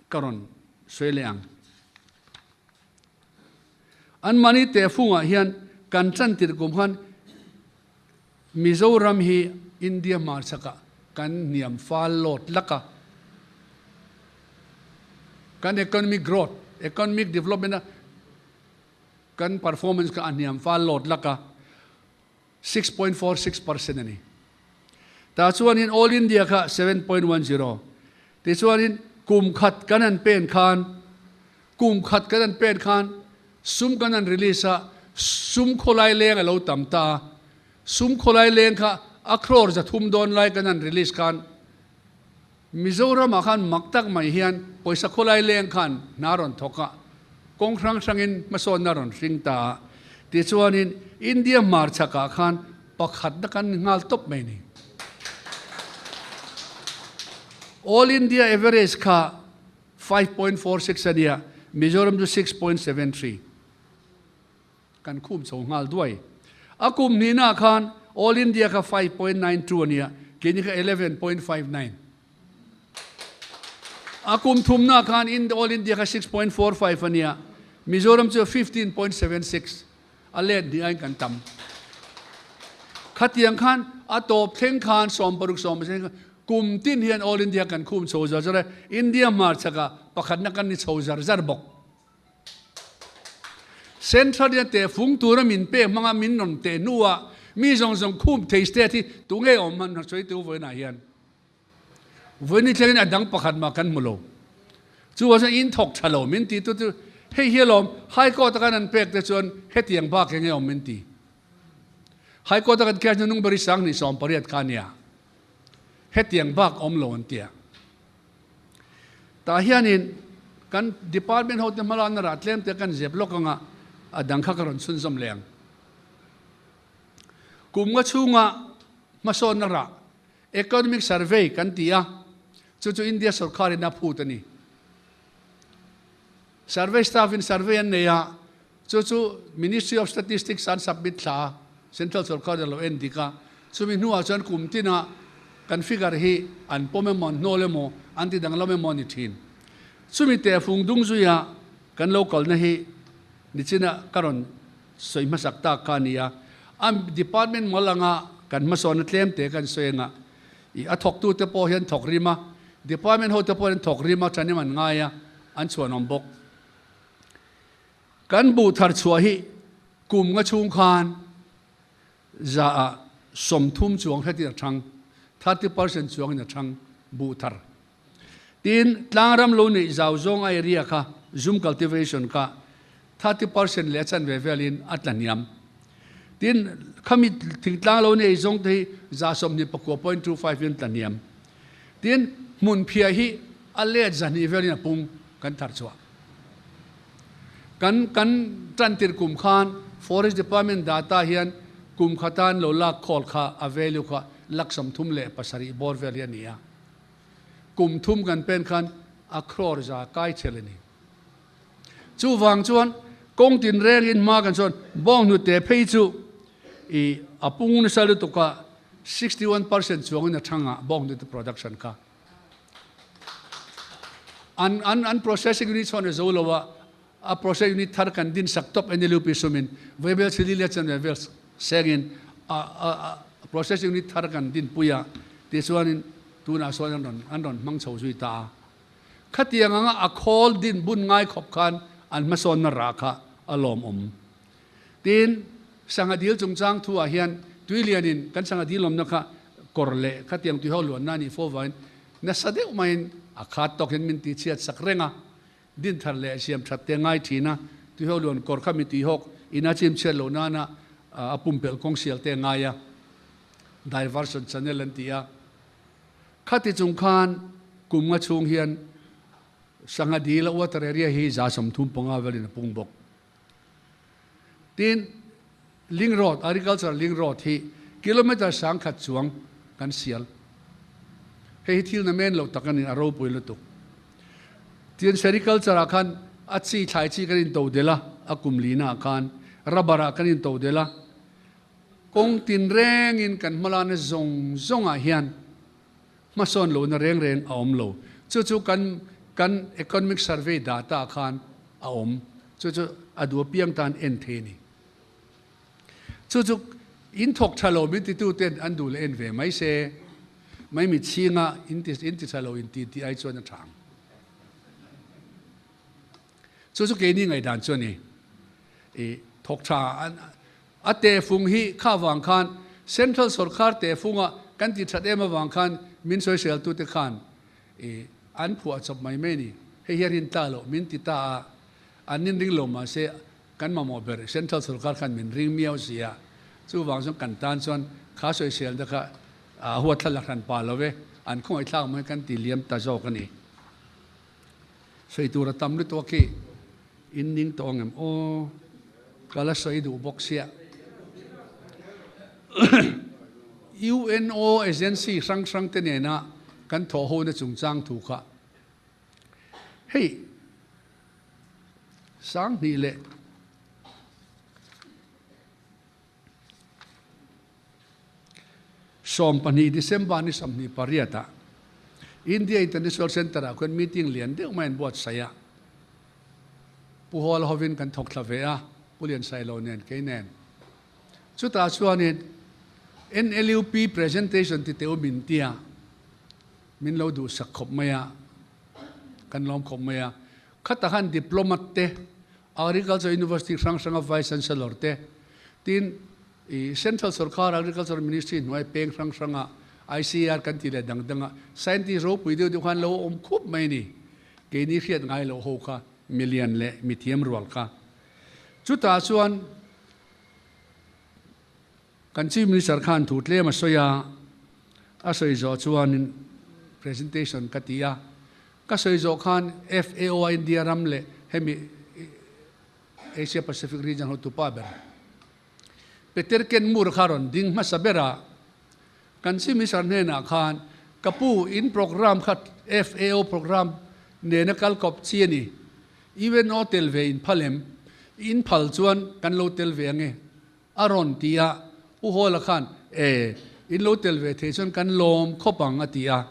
Speaker 1: ka rawn sawi leh ang. Anmahni tehfungah hian kan chantir kum khan Mizoram hi India hmarchhakah kan hniam fal lawt lak a. Kan economic growth, economic development a kan performance kha a hniam fal lawt lak a, 6.46% a ni. Tah chuanin All India kha 7.10. Tichuanin kum khat kan han pen khan, kum khat kan han pen khan sum kan han release a, sum khawlai leng a lo tam ta a. Sum khawlai leng kha a crore za thum dawn lai kan han release khan Mizoramah khan mak tak mai hian pawisa khawlai leng khan hna rawn thawk a, kawng hrang hrangin hmasawnna rawn hring ta a. Tichuanin India hmarchhakah khan pakhatna kan ni nghal tawp mai ni. All India average kha 5.46 a nia, Mizoram chu 6.73. Kan khum chho nghal duai. A kum hnihnaah khan All India kha 5.92 a nia, keini kha 11.59. A kum thumnaah khan All India kha 6.45 a nia, Mizoram chu 15.76. A let hnih aiin kan tam. Khatiang khan a tawp thleng khan 60 sawmpasarih khan kum tin hian All India kan khum chho zar zar a, India hmarchhakah pakhatna kan ni chho zar zar bawk. Central hian tehfung tura min pek hmanga min rawn teh hnuah mi zawng zawng khum thei state hi tunge awm hman sawi teu vawiinah hian vawiin ni thlengin a dang pakhat mah kan hmu lo. Chu chuan in thawk tha lo min ti tu chu hei hi alawm High Court a kan an pek te chuan hetiang bak enge awm min ti. High Court a kan case hnunung ber hi 28 kha a nia. Hetiang bak awm lo an tia. Tah hianin kan department hote hmalakna rah tlem te kan zep lawk anga a dang kha ka rawn chhunzawm leh ang. Kum nga chhunga hmasawnna rah Economic Survey kan ti a, chu chu India sorkarin a phut a ni. Survey staff in survey an nei a, chu chu Ministry of Statistics an submit thla a, Central sorkar in a lo en dik a, chumi hnuah chuan kum tina kan figure hi an pawm emaw an hnawl emaw an ti danglam emaw a ni thin. Chumi tehfung dung zuia kan lo kalna hi nichina ka rawn sawi hmasak tak kha a ni a, a department mal anga kan hmasawnna tlem te kan sawi anga ih a thawktute pawh hian thawk rim a, department hote pawh hian thawk rim a thanem an ngai a, an chhuanawm bawk. Kan buh thar chhuah hi kum nga chhung khan za ah 30 chuang hretin a thang, 30% chuangin a thang buh thar. Tin, tlangram lo neih zau zawng area kha zoom cultivation kha 30% leh a chanve velin a tla hniam. Tin, khami thingtlang lo nei zawng te hi 29.25 in tla hniam. Tin, hmunphiah hi a let 200 velin a pung kan thar chhuah. Kan kan tantir kum khan Forest Department data hian kum khatan lo lak khawl kha a value kha lakh 37 bawr vel hi a ni a. Kum thum kan pen khan a crore za kai chel a ni. Chuvang chuan kawng tin rengin hma kan sawn bawnghnute phei chu i a pung nasa lutuk a, 61% chuangin a thang a bawnghnute production kha. An an an processing unit chuan a zo lo a, a processing unit thar kan din sak tawp NLUP sumin vaibel chili leh chanve vel sengin a a processing unit thar kan din pui a tichuanin tunah sawn an rawn an rawn hmang chho zui ta a. Khatiang anga a khawl din bun ngai khawp khan an hmasawnna rah kha a lawmawm. Tin, sangha dil chungchang thuah hian tuilianin kan sangha dil awmna kha kawr leh khatiang tuiho luanna a nih fo vangin nasa deuh maiin a khat tawk hian min tihchhiat sak reng a. Din thar leh siam that te ngai thin a, tuiho luan kawr kha mi tuihawk ina chim chhiat loh nana a pumpelh kawng sial te ngai a, diversion channel an ti a. Khati chung khan kum nga chhung hian sangha dil a water area hi 35% velin a pung bawk. Tin, link road, agriculture link road hi kilometre 1000 chuang kan sial. Hei hi thil na men loh tak a ni, a ropui lutuk. Tin, sericulture ah khan a chi thlai chi kan in to del a, a kum lina ah khan rubber ah kan in to del a. Kawng tin rengin kan hmalana zawng zawng ah hian hmasawn lohna reng reng a awm lo. Chu chu kan kan economic survey data ah khan a awm. Chu chu a duh apiang tan en thei a ni. Chu chu in thawk tha lo min titu ten an duh leh en ve mai se, mai mi chhinga in ti in ti tha lo in ti tih ai chuan a tha ang. Chu chu keini ngaihdan chu a ni. I thawk tha an a tehfung hi kha avang khan Central sorkar tehfunga kan ti that em avang khan min sawiseltute khan i an phuah chawp mai mai a ni. Hei hian rin ta loh min ti ta a, an nin ring lo mahse kan mamawh ber Central sorkar khan min ring miau si a, chuvang chuan kan tan chuan kha sawiselna kha a huatthlak la hran pa lo ve, an khawngaihthlak mai kan ti liam ta zawk a ni. Sawi tur a tam lutuk a khi in ning tawh ang em aw, ka la sawi duh bawk sia. UNO agency hrang hrang te nena kan thawh hona chungchang thu kha hei 2000 leh 12 December ni 28 ah India International Centre ah khuan meeting lian deuh mai an buatsaih a, Pu Hawla hovin kan thawk thla ve a, Pu Liansailo nen kei nen. Chutah chuanin NLUP presentation ti teu min tia min lo duhsak khawp mai a, kan lawm khawp mai a. Khatah khan diplomat te, Agriculture University hrang hranga Vice Chancellor te, tin i Central Sorkar Agriculture Ministry hnuai peng hrang hranga ICAR kan tih leh dang danga scientist ropui deuh deuh khan lo awm khup mai a ni. Keini hriat ngai loh ho kha milian leh mithiam rual kha. Chutah chuan kan Chief Minister khan thu tlem a sawi a, a sawi zawh chuanin presentation ka ti a. Ka sawi zawh khan FAO a India ram leh hemi Asia Pacific region hotu pa ber Peter Kenmur kha rawn ding hmasa ber a, kan Chief Minister hnenah khan ka pu in program kha FAO program nena kal kawp chi a ni, UNO tel ve in phal em? In phal chuan kan lo tel ve ange a rawn ti a, Pu Hawla khan e, in lo tel ve thei chuan kan lawm khawp ang a ti a,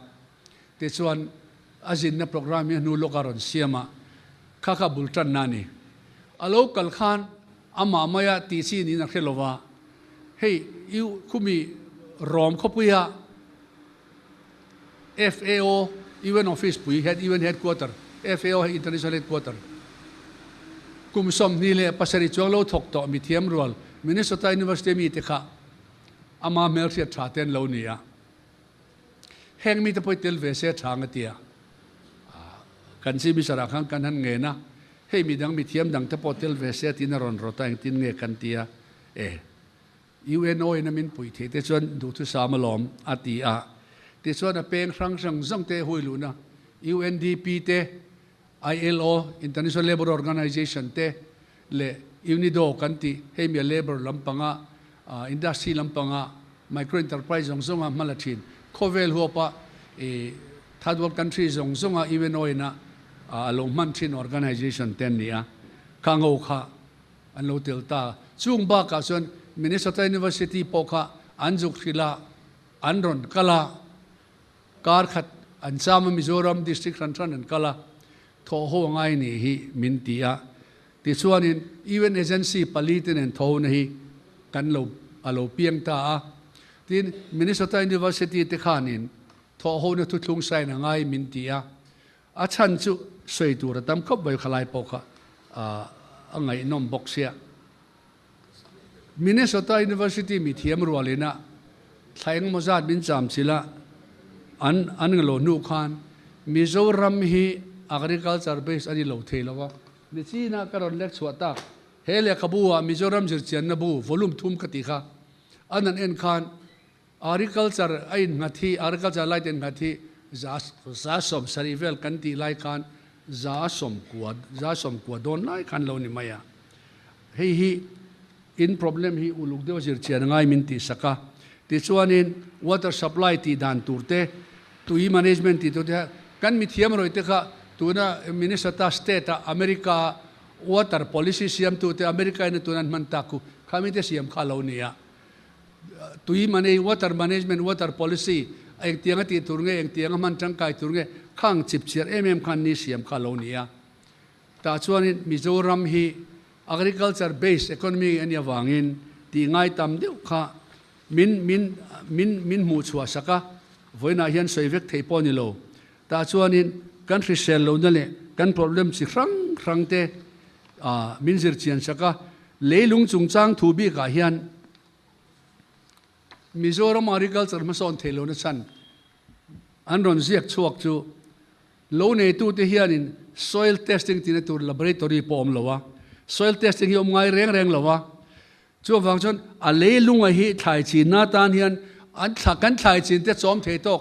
Speaker 1: tichuan a zinna program hi a hnu lawk a rawn siam a, kha kha bul tanna a ni. A lo kal khan amah maia tih chi niin a hre lo va, hei i khumi rawm khawpuia FAO UN office pui head UN headquarter FAO hei international headquarter kum 27 chuang lo thawk tawh mithiam rual Minnesota University mite kha ama hmelhriat tha te an lo ni a. Heng mite pawh i tel ve se tha ang a ti a. Kan Chief Minister ah khan kan han ngen a, hei midang mithiam dang te pawh tel ve se tiin a rawn rawt a, engtin nge kan ti a, e. UNO in a min puih theih te chuan duhthusam alawm a ti a. Tichuan a peng hrang hrang zawng te hui luhna UNDP te, ILO, International Labour Organization, te leh UNIDO kan tih hei mi a labour lampanga industry lampanga micro enterprise zawng zawnga hma la thin khawvel huapa third world country zawng zawnga UNO ina a lo hman thin organization te an ni a, kha ngo kha an lo tel ta. Chung bakah chuan Minnesota University pawh kha an zuk hrilh a, an rawn kal a, kar khat an cham a, Mizoram district hran hran an kal a, thawh ho a ngai nih hi min ti a. Tichuanin UN agency pali te nen tho na hi kan lo a lo piang ta a. Tin, Minnesota University te khanin thawh ho na thuthlung sign a ngai min ti a. A chhan chu sawi tur a tam khawp mai khalai pawh kha a ngaihnawm bawk sia. Minnesota University mithiam rualin a thla engemaw zat min cham chilh a, an an nglo hnu khan Mizoram hi agriculture based a ni lo thei lo a, nichinah ka rawn lek chhuah tak he lehkhabu ah Mizoram zirchianna bu volume thum ka tih kha an han en khan Agriculture a innghat hi, agriculture lai te innghat hi za 70 vel kan tih lai khan 90, 90 dawn lai khan lo ni mai a. Hei hi in problem hi uluk deuh a zir chian ngai min tih sak a. Tichuanin water supply tih dan tur te, tui management tih tur te kan mithiam rawih te kha tuna Minnesota state ah America ah water policy siamtu te America in a tuna an hman tak khu khami te siam kha a lo ni a. Tui manei, water management, water policy, a engtiang a tih tur nge, engtiang a hman tangkai tur nge, khang chip chiar em em khan ni siam kha a lo ni a. Tah chuanin Mizoram hi agriculture based economy a nih avangin tih ngai tam deuh kha min min min min hmuh chhuah sak a, vawiinah hian sawi vek thei pawh a ni lo. Tah chuanin kan hrisel lohna leh kan problem chi hrang hrang te min zir chian sak a, leilung chungchang thu bikah hian Mizoram agriculture hmasawn thei lohna chhan an rawn ziak chhuak chu lo neitute hianin soil testing tihna tur laboratory pawh awm lo a, soil testing hi awm ngai reng reng lo a, chuvang chuan a leilunga hi thlai chinna atan hian an thla kan thlai chin te chawm thei tawk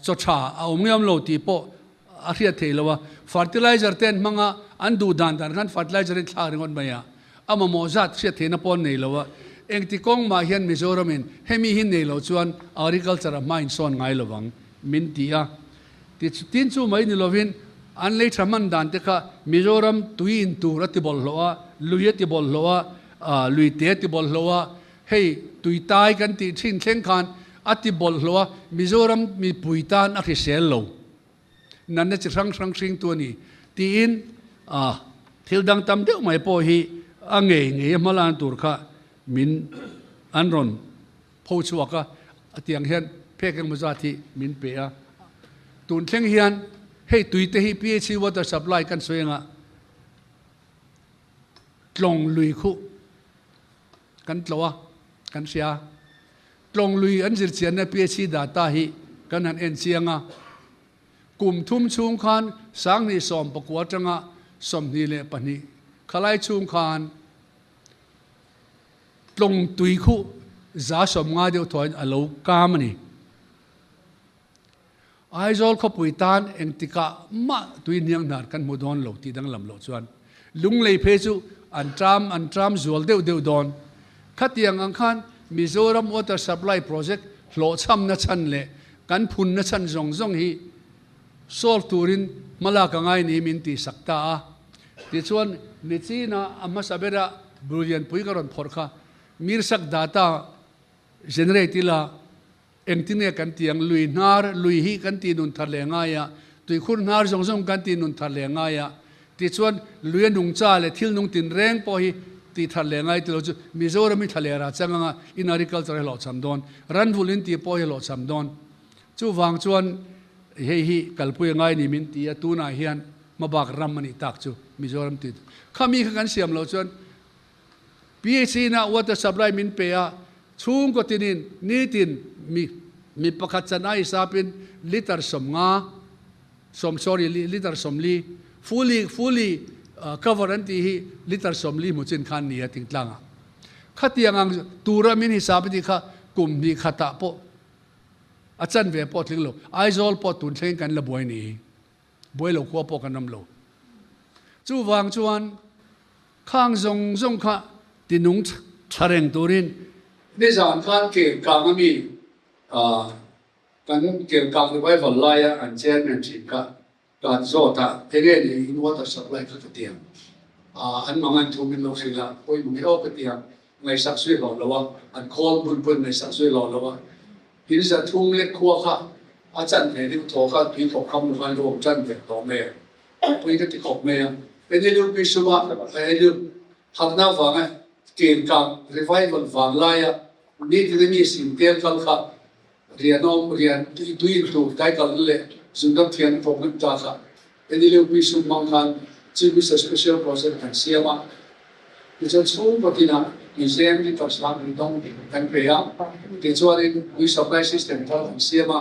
Speaker 1: chaw tha a awm ngei awm lo tih pawh a hriat theih lo a, fertilizer te an hmang a, an duh dan dan khan fertilizer in thlak ringawt mai a, a mamawh zat hriat theihna pawh an nei lo a, engti kawng mah hian Mizoram in hemi hi nei lo chuan agriculture a hma insawn ngai lo vang min ti a, tin chu mai ni lovin an lei tha hman dan te kha Mizoram tui in tur a ti bawlhhlawh a, lui a ti bawlhhlawh a, lui te a ti bawlhhlawh a, Hei tuitai kan tih thin thleng khan a ti bawlhhlawh a, Mizoram mipui tan a hrisel lo. Natna chi hrang hrang hringtu a ni tiin thil dang tam deuh mai pawh hi a ngei ngei a hmalan tur kha min an rawn pho chhuak a, a tiang hian phek engemaw zat hi min pe a. Tun thleng hian hei tuite hi PHC water supply kan sawi anga tlawng lui khuh Kan tlo a, kan hria. Tlawng lui an zir chianna PHC data hi kan han en chiang a. Kum thum chhung khan sanghnih sawm pakua atanga 22 khalai chhung khan tlawng tui khuh 150 deuh thawhin a lo kam a ni. Aizawl khawpui tan engtikah mah tui hniang hnar kan hmu dawn lo tih danglam loh chuan lunglei phei chu an tram an tram zual deuh deuh dawn. Khatiang ang khan Mizoram Water Supply Project hlawhchhamna chhan leh kan phunna chhan zawng zawng hi solve turin hmalak a ngai ni min tihsak ta a. Tichuan Nichina a hmasa bera Blulianpui ka rawn phawrh kha Mirsak data generate ila Engtin nge kan ti ang? Lui hnar, lui hi kan ti nun thar leh ngai a, tuikhur hnar zawng zawng kan ti nun thar leh ngai a. Tichuan, lui a nungcha leh thil nung tinreng pawh hi ti thar leh ngai tilo chu Mizoram hi thla leh rah chang anga in agriculture hi hlawhchham dawn, ranvulh in tih pawh hi hlawhchham dawn. Chuvang chuan hei hi kalpui a ngai ni min ti a, tunah hian hmabak ram a nih tak chu Mizoram ti. Khami kha kan siam loh chuan PHC na water supply min pe a, chhungkaw tinin nitin mi mi pakhat chan ai sapin liter 50, sawm sorry liter 40 fully fully cover an tih hi liter 40 hmu chin khan ni a tingtlang ah. Khatiang ang tura min hisap a tih kha kum hnih khatah pawh a chanve pawh tling lo. Aizawl pawh tun thlengin kan la buai ni. Buai lo khua pawh kan awm lo. Chuvang chuan khang zawng zawng kha tinung tha reng turin nizan khan Kelkang a mi kan Kelkang revival laia an chairman thin kha kan zawt a, enge ni in water supply kha ka ti ang. An mangan thu min lo hrilh a, pawimawh nge aw ka ti ang, ngaihsak zui hlawh lo a, an call bul pawn ngaihsak zui hlawh lo a. In 300 lek khua kha a chan ve deuh thaw kha tui thawk kham lo khan lo chan ve tawh mai a, pui ka ti khawp mai a. NLUP suma NLUP harhna avanga Kelkang revival vang laia nitin mi sim tel kal kha rianawm rian tui in tur dai kalna leh zundam thian thawk ngam ta kha NLUP sum hmang khan Chief Minister Special Project kan siam a. Tichuan chhungkaw tinah museum hi tawrhsang an dawng kan pe a, tichuanin tui supply system thar kan siam a,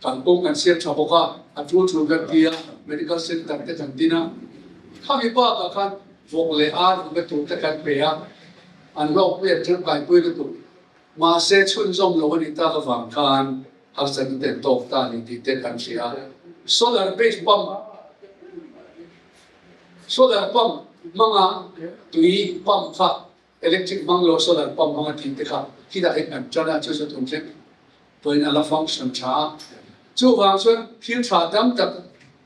Speaker 1: kalkawng kan siam tha bawk a, a tul tul kan ti a, medical center te kan din a, khami bakah khan vawk leh ar vawk tur te kan pe a, an hlawkpui an tangkaipui lutuk. Mahse chhunzawm lo a nih tak avang khan harsatna te an tawk ta a ni tih te kan hria a, solar based pump Solar pump hmanga tui pump kha electric hmang lo solar pump hmanga tih te kha khitah hian kan tan a, chu chu tun thleng pawhin a la function tha a. Chuvang chuan thil tha tam tak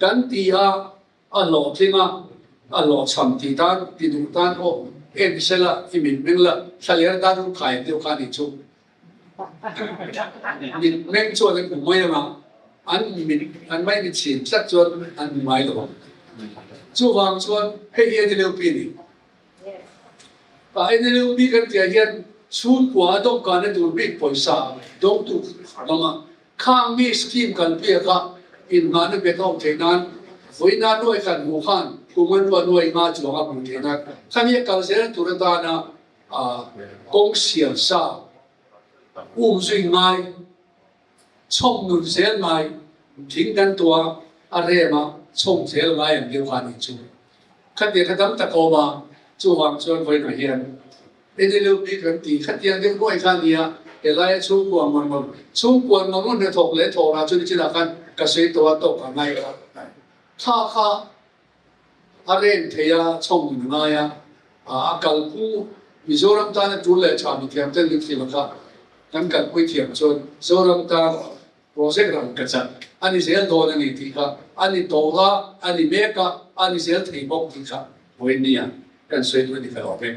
Speaker 1: kan ti a, a hlawhtling a, a hlawhchham tih tan ti duh tan pawh en sela i mit meng la thlaler tan ru khai deuh kha a nih chu. Mit meng chuan an hmu mai ang a, an mit an mai mit chhin tlat chuan an hmu ngai lo ang. Chuvang chuan hei hi NLUP a ni. A NLUP kan tihah hian chhungkua a dawmkana tur bik pawisa dawngtu an awm a, khang mi scheme kalpui a kha inhmahna bet a awm theih nan vawiina nuai khat hmuh khan kum an ruah nuai nga chuang a hmuh theih nan khami a kal zel tur atana kawng siam sa um zui ngai, chhawm nun zel ngai, thing kan tuah a rem a, chhawm zel ngai ang deuh kha a nih chu. Khatiang kha tam tak a awm a, chuvang chuan vawiinah hian NLUP kan tih khatiang deuh nuai kha a ni a, helaia chhungkua ngawr ngawr, chhungkua ngawr ngawr hnathawk leh thawh rah chu nichinah khan ka sawi tawh a tawk a ngai a, thla kha A rem thei a, chhawm nun a ngai a, a kalphu Mizoram tana tul leh tha mithiam ten min thlir kha kan kalpui thiam chuan Zoram tan project rang ka chat a ni zel dawn a ni tih kha a ni tawh a, a ni mek a, a ni zel thei bawk tih kha vawinia kan sawi duh a ni ka lo vek.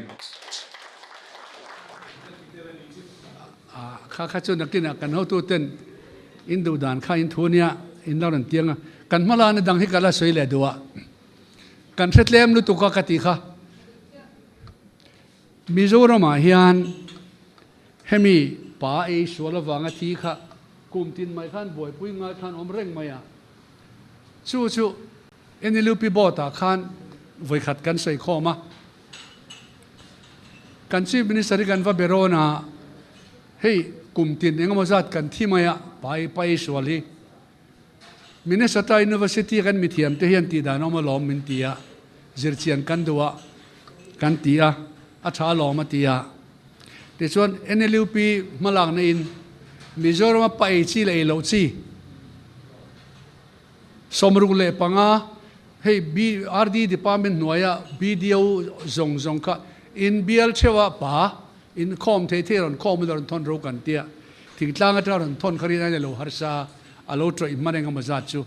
Speaker 1: Kha kha chu nakinah kan hotuten in duh dan kha in thu nia in lo rawn tiang a, kan hma lana dang hi ka la sawi leh duh a, kan hre tlem lutuk a ka tih kha. Mizoramah hian hemi pa ei sual avanga thi kha kum tin mai khan buaipui ngai khan awm reng mai a, chu chu NLUP board ah khan vawikhat kan sawi khawm a. Kan Chief Minister hi kan va be rawn a, hei kum tin engemaw zat kan thi mai a, pai pai sual hi. Minnesota University kan mithiam te hian tihdan awm alawm min ti a, zirchian kan duh a kan ti a, a tha alawm a ti a. Tichuan NLUP hmalakna in Mizoram a pa ei chi leh ei loh chi 65 hei RD department hnuaia BDO zawng zawng kha inbial theuh a pa in khawm thei thei rawn khawm ila rawn thawn ro kan tia thingtlang atanga rawn thawn kha rin a lo harsa a lo tawih hman eng emaw zat chu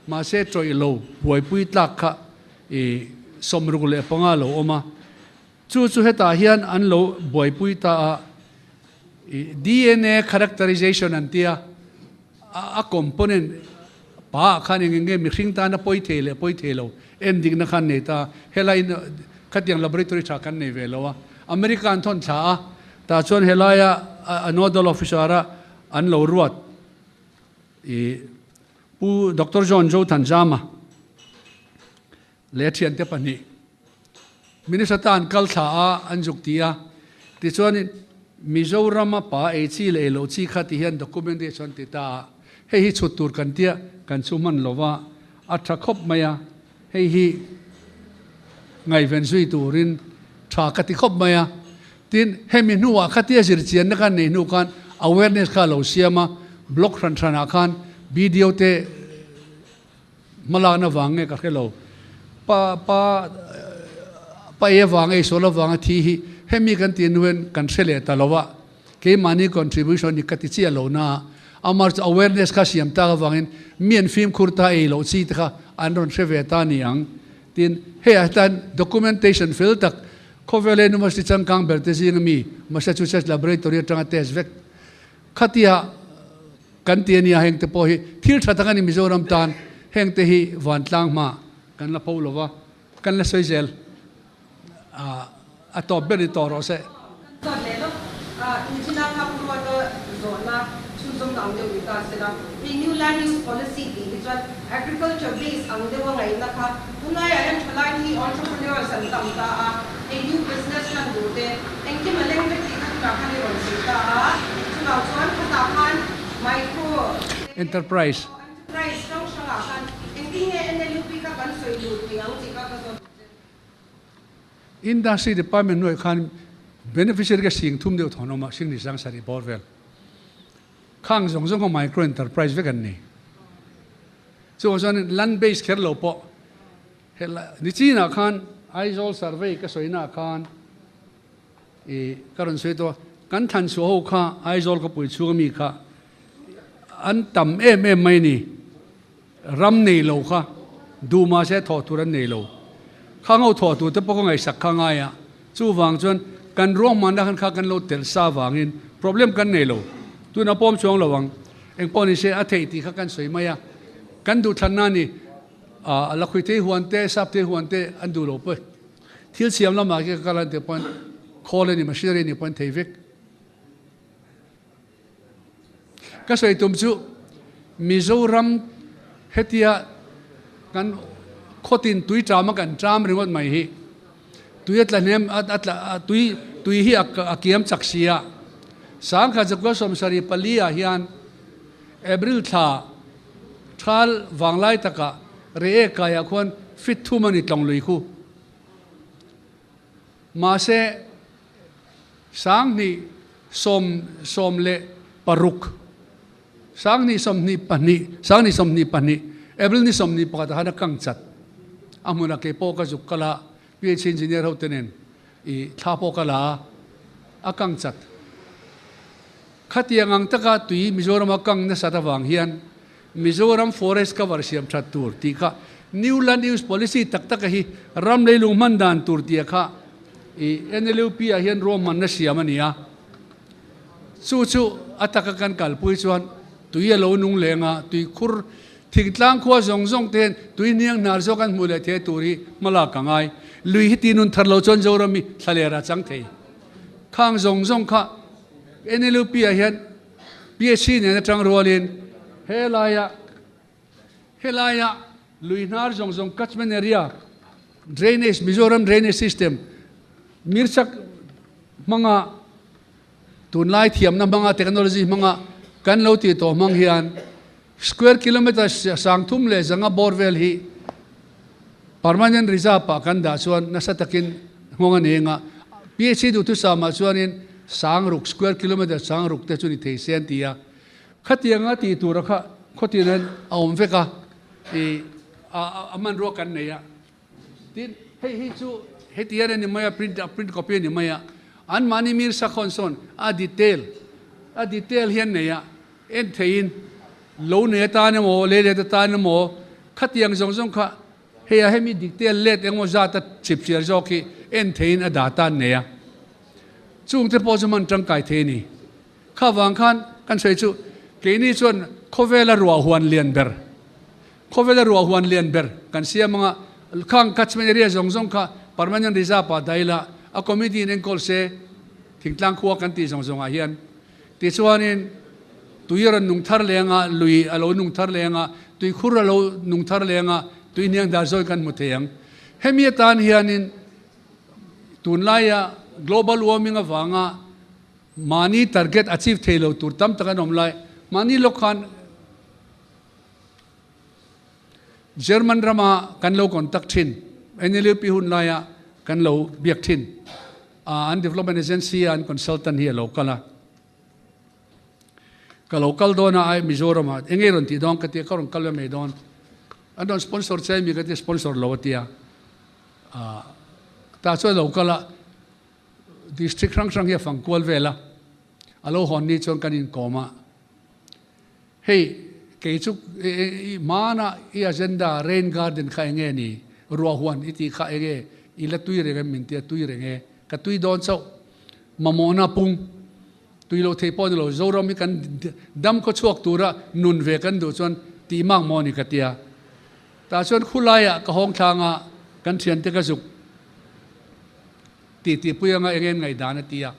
Speaker 1: mahse tawih lo buaipui tlak kha i 65 lo awm a chu chu hetah hian an lo buaipui ta a i DNA characterization an tia a component pa ah khan eng eng nge mihring tana pawi thei leh pawi thei lo en dikna khan nei ta helai khatiang laboratory tha kan nei ve lo a America an thawn thla a tah chuan helaia a nodal officer a an lo ruat i Pu Doctor John Zothanzama leh a thiante pahnih Minnesota an kal thla a an zuk ti a tichuanin Mizorama pa ei chi leh ei loh chi kha ti hian documentation ti ta a hei hi chhut tur kan tia kan chu hman lo va a tha khawp mai a hei hi ngaihven zui turin tha ka ti khawp mai a tin hemi hnuah khatia zirchianna khan nei hnu khan awareness kha a lo siam a block hran hranah khan video te Hmalakna vang nge ka hre lo. Pa pa pa e vang ei sual avanga thi hi hemi kan tih nuin kan hre leh ta lo a, keimahni contribution hi ka ti chiah lo na a, amah chu awareness kha siam tak avangin mi an fimkhur ta ei loh chi te kha an rawn hre ve ta ni ang. Tin, hei ah hian documentation fel tak khawvel university changkang ber te zinga mi Massachusetts Laboratory atanga test vek khatia Kan ti a nia heng te pawh hi thil tha tak a ni Mizoram tan heng te hi vantlang hma kan la pho lova kan la sawi zel a tawp ber ni tawh rawh se.
Speaker 2: Chuan leh lawk Inchina kha Pu Ruata zawhna chhunzawmna ang deuh ni ta se la, hei New Land Use Policy tih hi chuan Agriculture base ang deuha ngaihna kha tunlaiah hian thalai hi entrepreneurs an tam ta a, hei new business hman duh te engkim a leng vek tih kha tunah khan i rawn sawi ta a, chuvang chuan khatah khan micro te
Speaker 1: Enterprise.
Speaker 2: Enterprise hrang hrangah khan engtin nge NLUP kha kan sawi duh tih ang tih kha ka zawt duh che.
Speaker 1: Industry Department hnuaiah khan beneficiary ka sing thum deuh thawn awm a, sing ni sang sarih bawr vel. Khang zawng zawng kha micro enterprise vek an ni. Chuvang chuan land base kher lo pawh helai ni chinah khan Aizawl survey ka sawina khan i ka rawn sawi tawh a, kan thlan chhuah ho kha Aizawl khawpui chhunga mi kha an tam em em mai ni. Ram nei lo kha duh mahse thawh tur an nei lo. Khang ho thawh tur te pawh ka ngaihsak kha ngai a, chuvang chuan kan ruahmanna khan kha kan lo telh sa vangin problem kan nei lo. Tuna pawm chuang lo ang. Engpawh ni se a theih tih kha kan sawi mai a, kan duhthlanna a ni. A lakhui thei huan te, sap thei huan te an duh lo pawh. Thil siam lamah khi ka kal an tih pawn khawl a ni, machinery a ni pawn thei vek. Ka sawi tum chu Mizoram hetia kan khawtin tui ṭama kan ṭam ringawt mai hi tui a tla hnem a tla tui tui hi a kiam chak si a. Sangkhat zakua 74 ah hian April thla ṭhal vanglai takah Reiek kaiah khuan fit thum a ni tlawng lui khu. Mahse 20 16, 2022, 2022, April ni 21 ah khan a kang chat. A hmunah kei pawh ka zuk kal a, PHC engineer ho te nen i thla pawh ka la a, a kang chat. Khatiang ang taka tui Mizoram a kang nasat avang hian Mizoram forest cover siam that tur tih kha New Land Use Policy tak taka hi ram leilung hman dan tur tia kha i NLUP ah hian ruahmanna siam a ni a. Chu chu a taka kan kalpui chuan tui a lo nung leng a, tui khur thingtlang khua zawng zawng te hian tui hniang hnar zawk an hmuh leh thei tur hi hmalak a ngai. Lui hi ti nun thar lo chuan Zoram hi thlaler a chang thei. Khang zawng zawng kha NLUP ah hian PHC nen atang rualin helaia helaia lui hnar zawng zawng catchment area drainage Mizoram drainage system mirchak hmanga tunlai thiamna hmanga technology hmanga kan lo tih tawh hmang hian. Square kilometre 3500 bawr vel hi permanent reserve ah kan dah chuan nasa takin nghawng a nei anga PHC duhthusam ah chuanin 6000 square kilometre 6000 te chu ni thei se an ti a. Khatianga tih tura kha khawtin hian a awm vek a, ih a hmanrua kan nei a. Tin, hei hi chu heti hian a ni mai a, print print copy a ni mai a. Anmahni mir sakhawn sawn a detail a detail hian nei a, en theiin lo nei atan emaw, lei let atan emaw khatiang zawng zawng kha hei a hemi detail let engemaw zat a chip chiar zawk hi en theiin a data an nei a. Chungte pawh chu hman tangkai thei a ni. Kha vang khan kan sawi chu keini chuan khawvela ruah huan lian ber, khawvela ruah huan lian ber kan siam anga khang catchment area zawng zawng kha permanent reserve ah daih ila a committee in enkawl se thingtlang khua kan tih zawng zawng ah hian tichuanin tui a rawn nung thar leh anga lui a lo nung thar leh anga tuikhur a lo nung thar leh anga tui hniang dar zawi kan hmu thei ang. Hemi atan hianin tunlaia global warming avanga Mahni target achieve thei lo tur tam tak an awm lai. Mahni lawk khan German rama kan lo contact thin, NLUP hun laia kan lo biak thin. An development agency a an consultant hi a lo kal a. Ka lo kal dawn a, ai Mizoram ah eng nge rawn tih dawn ka tia, ka rawn kal ve mai dawn. An rawn sponsor che mi ka tia, sponsor lo a tia. Tah chuan a lo kal a. District hrang hrang hi a fang kual vel a, a lo hawn ni chuan kan inkawm a, hei kei chu i hmana i agenda rain garden kha enge ni, ruah huan i tih kha enge i la tui reng em min tia tui reng e, ka tui dawn chauh, mamawhna pung tui loh theih pawh ni lo, Zoram hi kan dam khaw chhuak tura nun ve kan duh chuan tih mak maw ni ka tia, tah chuan khulaiah ka hawng thlang a, kan thiante ka zuk. Tih tihpui anga eng em ngaihdan a ti a,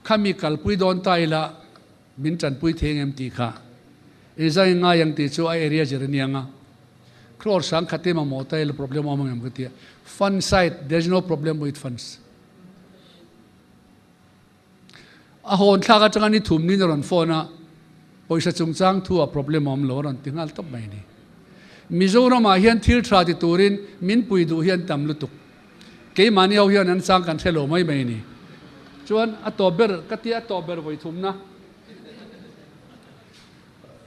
Speaker 1: Khami kalpui dawn ta ila min tanpui thei ang em tih kha Isaiah ngai ang tih chu a area zir a ni ang a, Crore sangkhat em a maw ta ila problem a awm ang em ka ti a, Fund side there is no problem with funds. A hawn thlak atanga ni thum niin a rawn phone a, pawisa chungchang thu ah problem a awm lo a rawn ti nghal tawp mai a ni. Mizoram ah hian thil tha ti turin min pui duh hi an tam lutuk. Keimahni ho hian an chang kan hre lo mai mai a ni. Chuan a tawp ber ka tia a tawp ber vawi thumna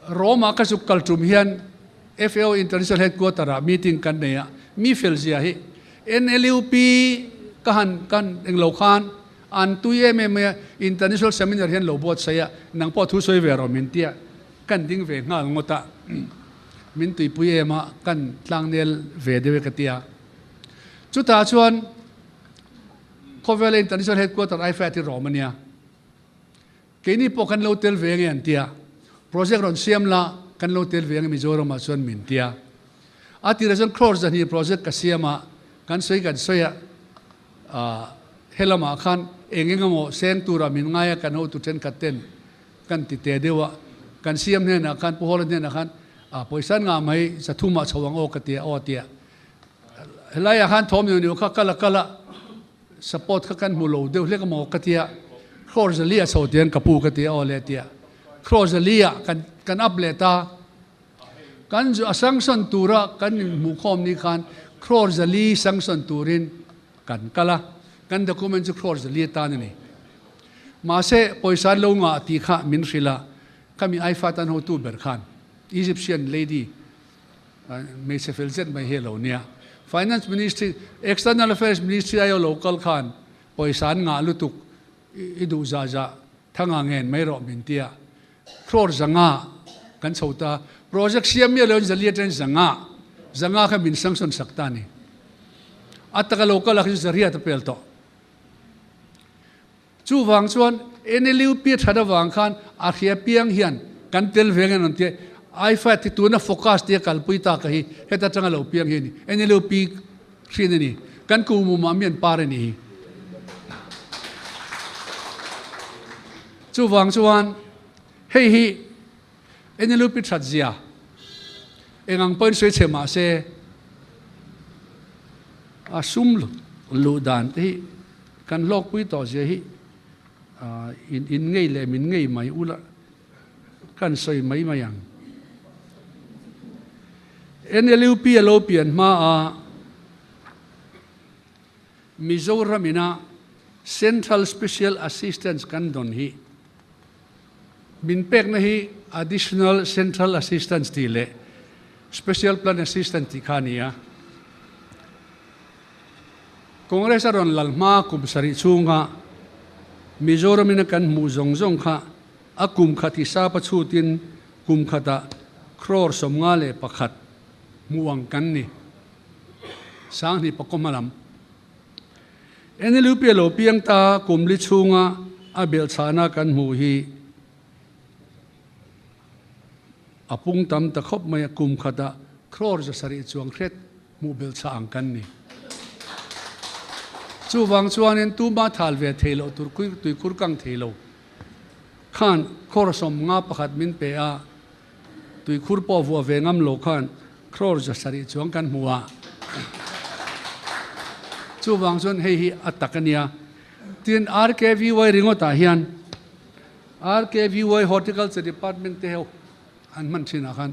Speaker 1: Rome ah ka zuk kal tum hian FAO International Headquarter ah meeting kan nei a, mi fel zia hi NLUP ka han kan englo khan An tui em em mai a, International Seminar hian lo buatsaih a, nang pawh thu sawi ve rawh min tia, kan ding ve nghal ngawt a, min tuipui em a, kan tlangnel ve deuh e ka tia. Chutah chuan khawvela International Headquarter IFAD hi rawm a nia, keini pawh kan lo tel ve ange an tia, project rawn siam la kan lo tel ve ange Mizoramah chuan min tia. A tirah chuan crore 200 project ka siam a, kan sawi kan sawi a, Helamah khan eng eng emaw seng tura min ngai a kan hotu thenkhat ten kan ti te deuh a, kan CM hnenah khan Pu Hawla hnenah khan pawisa an ngah mai 300 ah chho ang aw ka ti a aw a ti a. Helaiah khan thawm neuh neuh kha kal a kal a, support kha kan hmu lo deuh hlek emaw ka ti a, crore 400 ah chho tiang ka pu ka ti a aw le a ti a, crore 400 ah kan up leh ta. Kan a sanction tura kan inhmuhkhawm ni khan crore 400 sanction turin kan kal a, kan document chu crore 400 atan a ni. Mahse, pawisa an lo ngah tih kha min hrilh a, khami Aifa tan hotu ber khan Egyptian lady hmeichhe fel zet mai hi a lo nia. Finance Ministry, External Affairs Ministry aia lo kal khan pawisa an ngah lutuk i duh zah zah thanga ngen mai rawh min ti a. Crore 500 kan chho ta. Project siam miah loin 400 atangin 500, 500 kha min sanction sak ta a ni. A taka lo kal ah kha chu 800 a pel tawh. Chuvang chuan NLUP a that avang khan a hria piang hian kan tel ve nge an ti a, IFAD hi tuna focus tia kalpui ta ka hi heta tanga lo piang hi a ni. NLUP hrin a ni. Kan kumumah mi an par a ni hi. Chuvang chuan hei hi NLUP that zia eng ang pawhin sawi chhe mah se a sum luh dan te hi kan hlawkpui tawh zia hi in in ngei leh min ngei mai ula kan sawi mai mai ang. NLUP a lo pian hma a Mizoram ina Central Special Assistance kan dawn hi min pekna hi Additional Central Assistance tih leh Special Plan Assistance tih kha a ni a. Congress a rawn lal hma kum sarih chhunga Mizoram ina kan hmuh zawng zawng kha a kum khat hisapa chhutin kum khatah crore 51 hmuh ang kan ni. Sanghnih pakua hma lam. NLUP a lo piang ta kum li chhunga a belhchhahna kan hmuh hi a pung tam ta khawp mai a, kum khatah crore 700 chuang hret hmuh belhchhah ang kan ni. Chuvang chuanin tumah thal ve thei loh tur tuikhur kang thei lo khan crore 51 min pe a, Tuikhur pawh vuah ve ngam lo khan crore 700 chuang kan hmu a. Chuvang chuan hei hi a tak a nia. Tin, RKVY ringawtah hian RKVY Horticulture Department te ho an hman thinah khan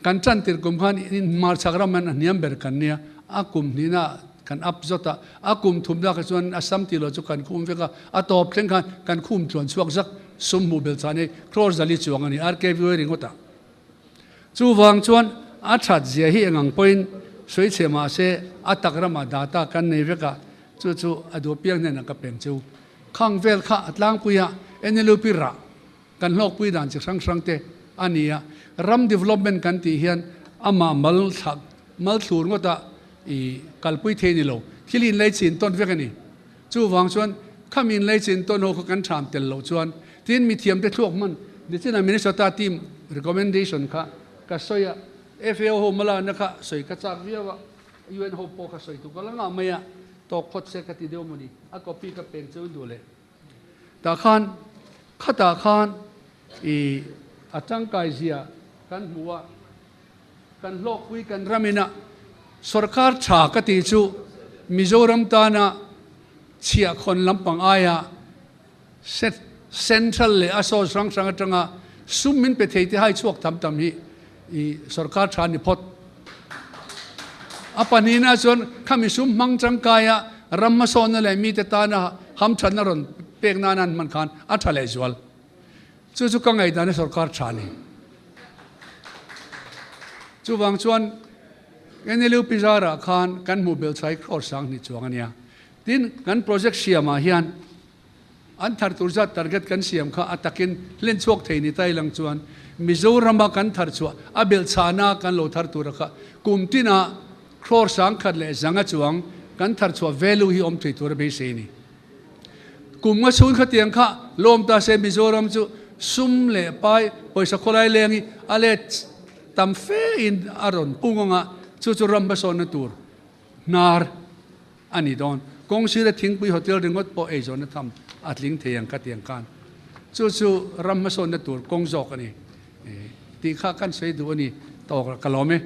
Speaker 1: kan tan tir kum khan hmarchhak ram an a hniam ber kan nia. A kum hnihna kan up zawt a, a kum thumna kha chuan Assam tih loh chu kan khum vek a, a tawp thleng khan kan khum tluan chhuak zak. Sum hmuh belh chah ni crore 400 chuang a ni RKVA ringawt ah. Chuvang chuan a that zia hi engang pawhin sawi chhe mah se a tak ramah data kan nei vek a, chu chu a duh piang hnenah ka peng cheu. Khang vel kha a tlangpui a NLUP rah kan hlawkpui dan chi hrang hrang te a ni a, ram development kan tih hian amah mal thlah mal thlur ngawt a i kalpui thei ni lo, thil inlei chin tawn vek a ni. Chuvang chuan khami inlei chin tawn ho kha kan tham tel loh chuan tin mithiamte thluak hman nichin a Minnesota team recommendation kha ka sawi a, FAO ho hmalakna kha sawi ka chak viau a, UN ho pawh kha sawi tuk a la ngah mai a, tawk phawt se ka ti deuh mawni, a copy ka peng cheu duh leh. Tah khan khatah khan i a tangkai zia kan hmu a, kan hlawkpui kan ram ina sorkar tha ka tih chu Mizoram tana chhiahkhawn lampang aia central leh a source hrang hrang atanga sum min pe thei te hai chhuak tham tam hi i sorkar tha ni phawt. A pahnihna chuan khami sum hmang tangkaia ram hmasawnna leh mite tana hamthatna rawn pek nana an hman khan a tha lehzual. Chu chu ka ngaihdan a sorkar tha a ni. Chuvang chuan NLU Pizarah khan kan hmuh belh chhai crore 2000 chuang a nia. Tin, kan project siamah hian an thar tur zat target kan siam kha a takin hlen chhuak thei ni ta ilang chuan Mizorama kan thar chhuah a belh chhahna kan lo thar tura kha kum tinah crore 1100 chuang kan thar chhuah value hi awm thei tura beisei a ni. Kum nga chhung khatiang kha lawm ta se Mizoram chu sum leh pai pawisa khawlai leng hi a let tam fe in a rawn pung anga chu chu ram hmasawnna tur hnar a ni dawn. Kawng sira thingpui hotel ringawt pawh eizawnna tham a tling thei ang khatiang khan chu chu ram hmasawnna tur kawng zawk a ni tih kha kan sawi duh a ni tawk ka lawm e.